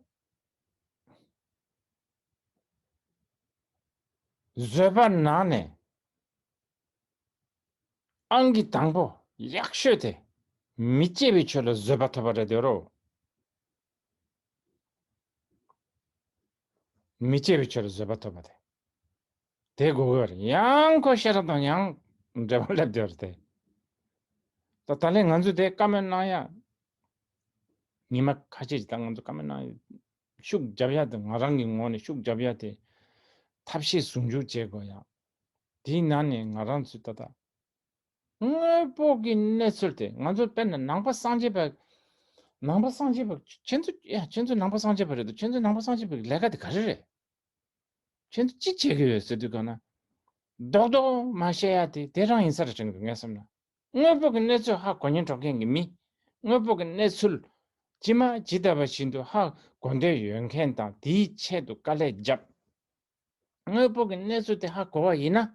བཟོད་པ་ནང་ནས་ཨང་ཀི་དང་པོ་ཡག་ཤོས་དེ་མི་སྐྱེ་བའི་ཆོས་ལ་བཟོད་པ་ཐོབ་པ་རེད་དེ་རོ། མི་སྐྱེ་བའི་ཆོས་ལ་བཟོད་པ་ཐོབ་པ་དེ། དེ་དགོས་ཀྱི་རེད། ཡང་ཁོ་ཤེས་རབ་དང་ཡང་འབྲེལ་བ་སླེབས་བསྡད་པ་རེད་དེ། ད་ད་ལན་ང་ཚོས་དེ་བཀའ་མོལ་གནང་ཡ། ཉི་མ་ཁ་ཤས་ཅིག་ད་ང་ཚོ་བཀའ་མོལ་གནང་ཡ། ཤུགས་རྒྱབ་ཡ་དེ། ང་རང་གི་ངོས་ནས་ཤུགས་རྒྱབ་ཡ་དེ། ཐབས་ཤེས་ཟུང་འཇུག་བྱེད་དགོས་ཡ། དེའི་ནང་ནས་ང་རང་ཚོས་ད་ལྟ་དངོས་པོ་གི་གནས་ཚུལ་དེ། ང་ཚོ་དཔེར་ན་ནང་པ་སངས་རྒྱས་པ། ནང་པ་སངས་རྒྱས་པ། ཁྱེད་ཚོ་ཡ། ཁྱེད་ཚོ་ནང་པ་སངས་རྒྱས་པ་རེད་འདུག་ཁྱེད་ཚོ་ནང་པ་སངས་རྒྱས་པའི་ལས་ཀ་དེ་ག་རེ་རེད། ཁྱེད་ཚོ་ཅི་བྱེད་ཀྱི་ཡོད་ཟེར་དུས་ག་ན། རྡོག་རྡོག་མ་བཤད་ཡ་དེ་དེ་རང་ཡིན་ས་རེད་དྲན་གི་ངས་བསམ་ན། དངོས་པོ་གི་གནས་ཚུལ་ཧ་གོ་སྙིང་བྲོ་མཁན་གྱི་མི། དངོས་པོ་གི་གནས་ཚུལ་ཇི་མ་ཇི་ལྟ་བ་བཞིན་དུ་ཧ་གོ་འདོད་ཡོད་མཁན་དང་དེའི་ཆེད་དུ་དཀའ་ལས་བརྒྱབ། དངོས་པོ་གི་གནས་ཚུལ་དེ་ཧ་གོ་བ་ཡིན་ན།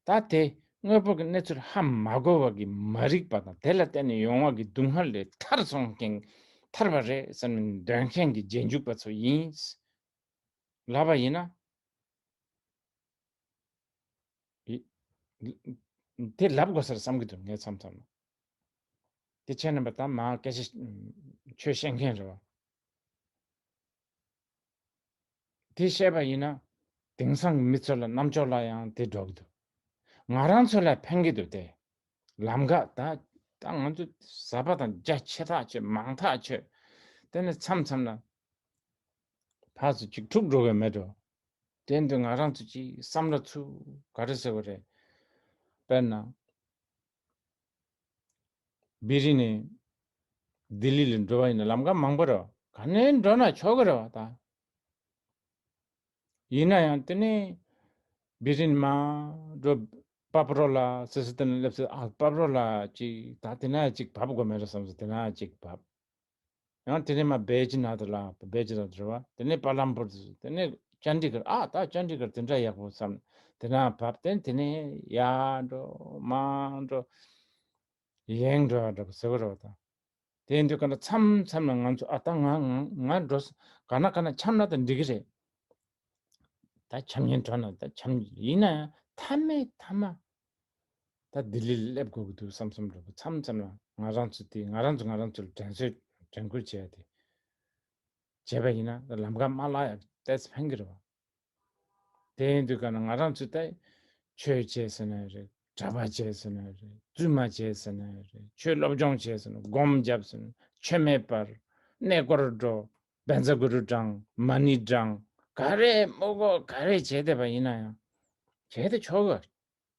ད་དེ་དངོས་པོ་གི་གནས་ཚུལ་ཧ་མ་གོ་བ་གི་མ་རིག་པ་དང་དེ་ལ་བརྟེན་ནས་ཡོང་བ་གི་སྡུག་བསྔལ་ལས་ཐར་སོང་མཁན། ཐར་བ་རེད་བསམ་ནས་འདོད་མཁན་གྱི་རྗེས་འཇུག་པ་ཚོ་ཡིན། ལབ་པ་ཡིན་ན། ཡི། དེ་ལབ་དགོས་ས་རེད་བསམ་གྱི་འདུག་ངས་མཚམས་མཚམས་ལ། དེ་ཁྱེད་རྣམ་པ་ད་མ་སྐད་ཆ་ཆོས་བཤད་མཁན་རེད་བ། དེ་བཤད་པ་ཡིན་ན་དེང་སང་གི་མི་ཚོ་ལ་རྣམ་ཅོག་ལ་ཡང་དེ་འགྲོ་གི་འདུག་ང་རང་ཚོ་ལ་ཕན་གྱི་འདུག་དེ་ལམ་ཁ་ད། ད་ང་ཚོ་ཟབ་པ་དང་རྒྱ་ཆེ་ཐག་ཆོད། མང་ཐག་ཆོད། དེ་ནས་མཚམས་མཚམས་ལ་ཕར་ཚུར་ཅིག་འཁྲུག་འགྲོ་གི་མེད་འགྲོ། དེ་འདུག་ང་རང་ཚོ་ཅིག་བསམ་བློ་ཚུར་ག་རེ་ཟེར་བ་རེད། དཔེར་ན། བི་རི་ནས་ལྡི་ལི་ལ་འགྲོ་བ་ཡིན་ན་ལམ་ཁ་མང་པོ་རེད་བ། ག་ནས་འགྲོ་ན་ཆོག་གི་རེད་བ་ད། ཡིན་ན་ཡང་དེ་ནས་བི་རི་ནས་མར་འགྲོ། པབ་རོ་ལ་སི་སི་དེ་ནས་སླེབས་ཚེ། ཨ། པབ་རོ་ལ་ཅིག་ད་དེ་ན་ཅིག་བབས་དགོས་མེད་རེད་བསམ་སོང་། དེ་ན་ཅིག་བབས། ཡང་དེ་ནས་མར་བེ་ཇི་ནག་ཏུ་ལ། བེ་ཇི་ནག་ཏུ་རེད་བ། དེ་ནས་པ་ལམ་པུར་དུ། དེ་ནས་ཅན་ཌི་གར། ཨ། ད་ཅན་ཌི་གར་དེ་འདྲ་ཡག་པོ་བསམ། དེ་ན་བབས། དེ་དེ་ནས་ཡར་འགྲོ་མར་འགྲོ། ཡང་འགྲོ་ཡ་འགྲོ་ཟེར་བ་རེད་བ་ད། དེ་ཡིན་དུས་ག་ན་མཚམས་མཚམས་ལ་ང་ཚོ། ཨ། ད་ང་ང་ང་འགྲོ་ས་ག་ན་ག་ན་འཁྱམས་ན་ད་འགྲིག་གི་རེད། ད་འཁྱམས་ཉེན་འགྲོ་ན་ད་འཁྱམས། ཡིན་ན་ཡང་མཐའ་མའི་མཐའ་མ་ད་ལྡི་ལི་ལ་སླེབས་དགོས་ཀྱི་འདུག་བསམ་བསམ་འགྲོ་གི། མཚམས་མཚམས་ལ་ང་རང་ཚོ་དེ། ང་རང་ཚོ་ང་རང་ཚོ་ལ་དྲན་གསོ། དྲན་སྐུལ་བྱས་ཏེ་བྱས་པ་ཡིན་ན་ད་ལམ་ཁ་མ་བརླག་ཡ་ཏོག་ཙམ་ཕན་གྱི་རེད་བ། དེ་ཡིན་དུས་ག་ན་ང་རང་ཚོ་ད་ཆོས་བྱས་ཟེར་ན་རེད། གྲྭ་པ་བྱས་ཟེར་ན་རེད། བཙུན་མ་བྱས་ཟེར་ན་རེད། ཆོས་སློབ་སྦྱོང་བྱས་ཟེར་ན། སྒོམ་བརྒྱབ་ཟེར་ན། མཆོད་མེ་སྤར། གནས་སྐོར་འགྲོ། བཛྲ་གུ་རུ་བགྲང་། མ་ཎི་བགྲང་། ག་རེ་མོ་གོ་ག་རེ་བྱས་བསྡད་པ་ཡིན་ན་ཡང་བྱས་ཏེ་ཆོག་གི།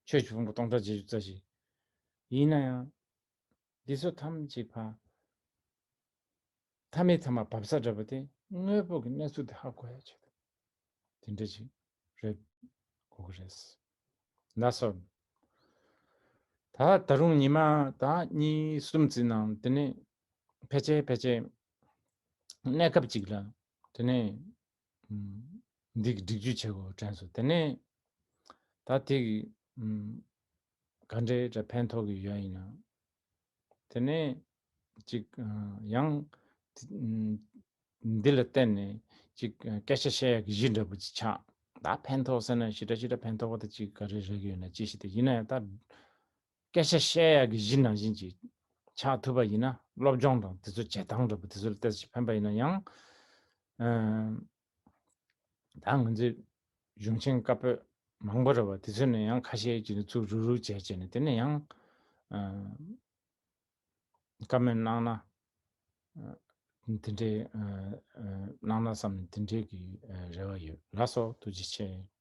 ཆོས་ཀྱི་ཕུང་པོ་སྟོང་ཕྲག་བརྒྱད་ཅུ་རྩ་བཞི། ཡིན་ན་ཡང་འདི་ཚོ་ཐམས་ཅད་ཕར། མཐའ་མའི་མཐའ་མ་བབས་ས་འདྲ་པོ་དེ་དངོས་པོ་གི་གནས་ཚུལ་དེ་ཧ་གོ་ཡ་ཆེད་དུ་དེ་འདྲ་ཞིག་རེད། གོ་གི་རེད། ལགས་སོ། ད་ད་རུང་ཉི་མ་ད་གཉིས་གསུམ་ཙམ་ནང་དེ་ནས་ཕལ་ཆེར་ཕལ་ཆེར་གནས་སྐབས་ཅིག་ལ་དེ་ནས་འདི་གི་སྒྲིག་ཇུས་བྱེད་དགོས་དྲན་སོང་། དེ་ནས་ད་དེ་གི་ག་འདྲའི་འདྲ་ཕན་ཐོགས་ཀྱི་ཡོད་ཡིན་ན། དེ་ནས་ཅིག་ཡང་འདི་ལ་བརྟེན་ནས་ ཅིག་སྐད་ཆ་བཤད་ཡག་གི་གཞི་འདྲ་པོ་ཅིག་ཆགས། ད་ཕན་ཐོགས་ཟེར་ན་ཞེ་དྲག་ཞེ་དྲག་ཕན་ཐོགས་པ་ད་ཅིག་ག་རེ་རག་གི་ཡོད་ན་ཅི་ཞིག་དེ་ཡིན་ན་ཡང་ད་སྐད་ཆ་བཤད་ཡག་གི་གཞི་ནང་བཞིན་ཅིག་ཆགས་ཐུབ་པ་ཡིན་ན་སློབ་སྦྱོང་དང་དེ་ཚོ་བྱེད་སྟངས་འདྲ་པོ་དེ་ཚོ་ལ་ཏོག་ཙམ་ཕན་པ་ཡིན་ན་ཡང་། ཨ། ད་ང་ཚོའི་གཞུང་ཆེན་བཀའ་པོད་མང་པོ་རེད་པ། དེ་ཚོ་ནས་ཡང་ཁ་ཤས་ཀྱིས་ནི་ཚུར་རུག་རུག་བྱས་བྱས་ནས་དེ་ནས་ཡང་ཨ་བཀའ་མོལ་གནང་ན་ཨ་དེ་འདྲའི་ཨ་ཨ་གནང་ན་བསམ་ནས་དེ་འདྲའི་གི་ཨ་རེ་བ་ཡོད། ལགས་སོ། ཐུགས་རྗེ་ཆེ།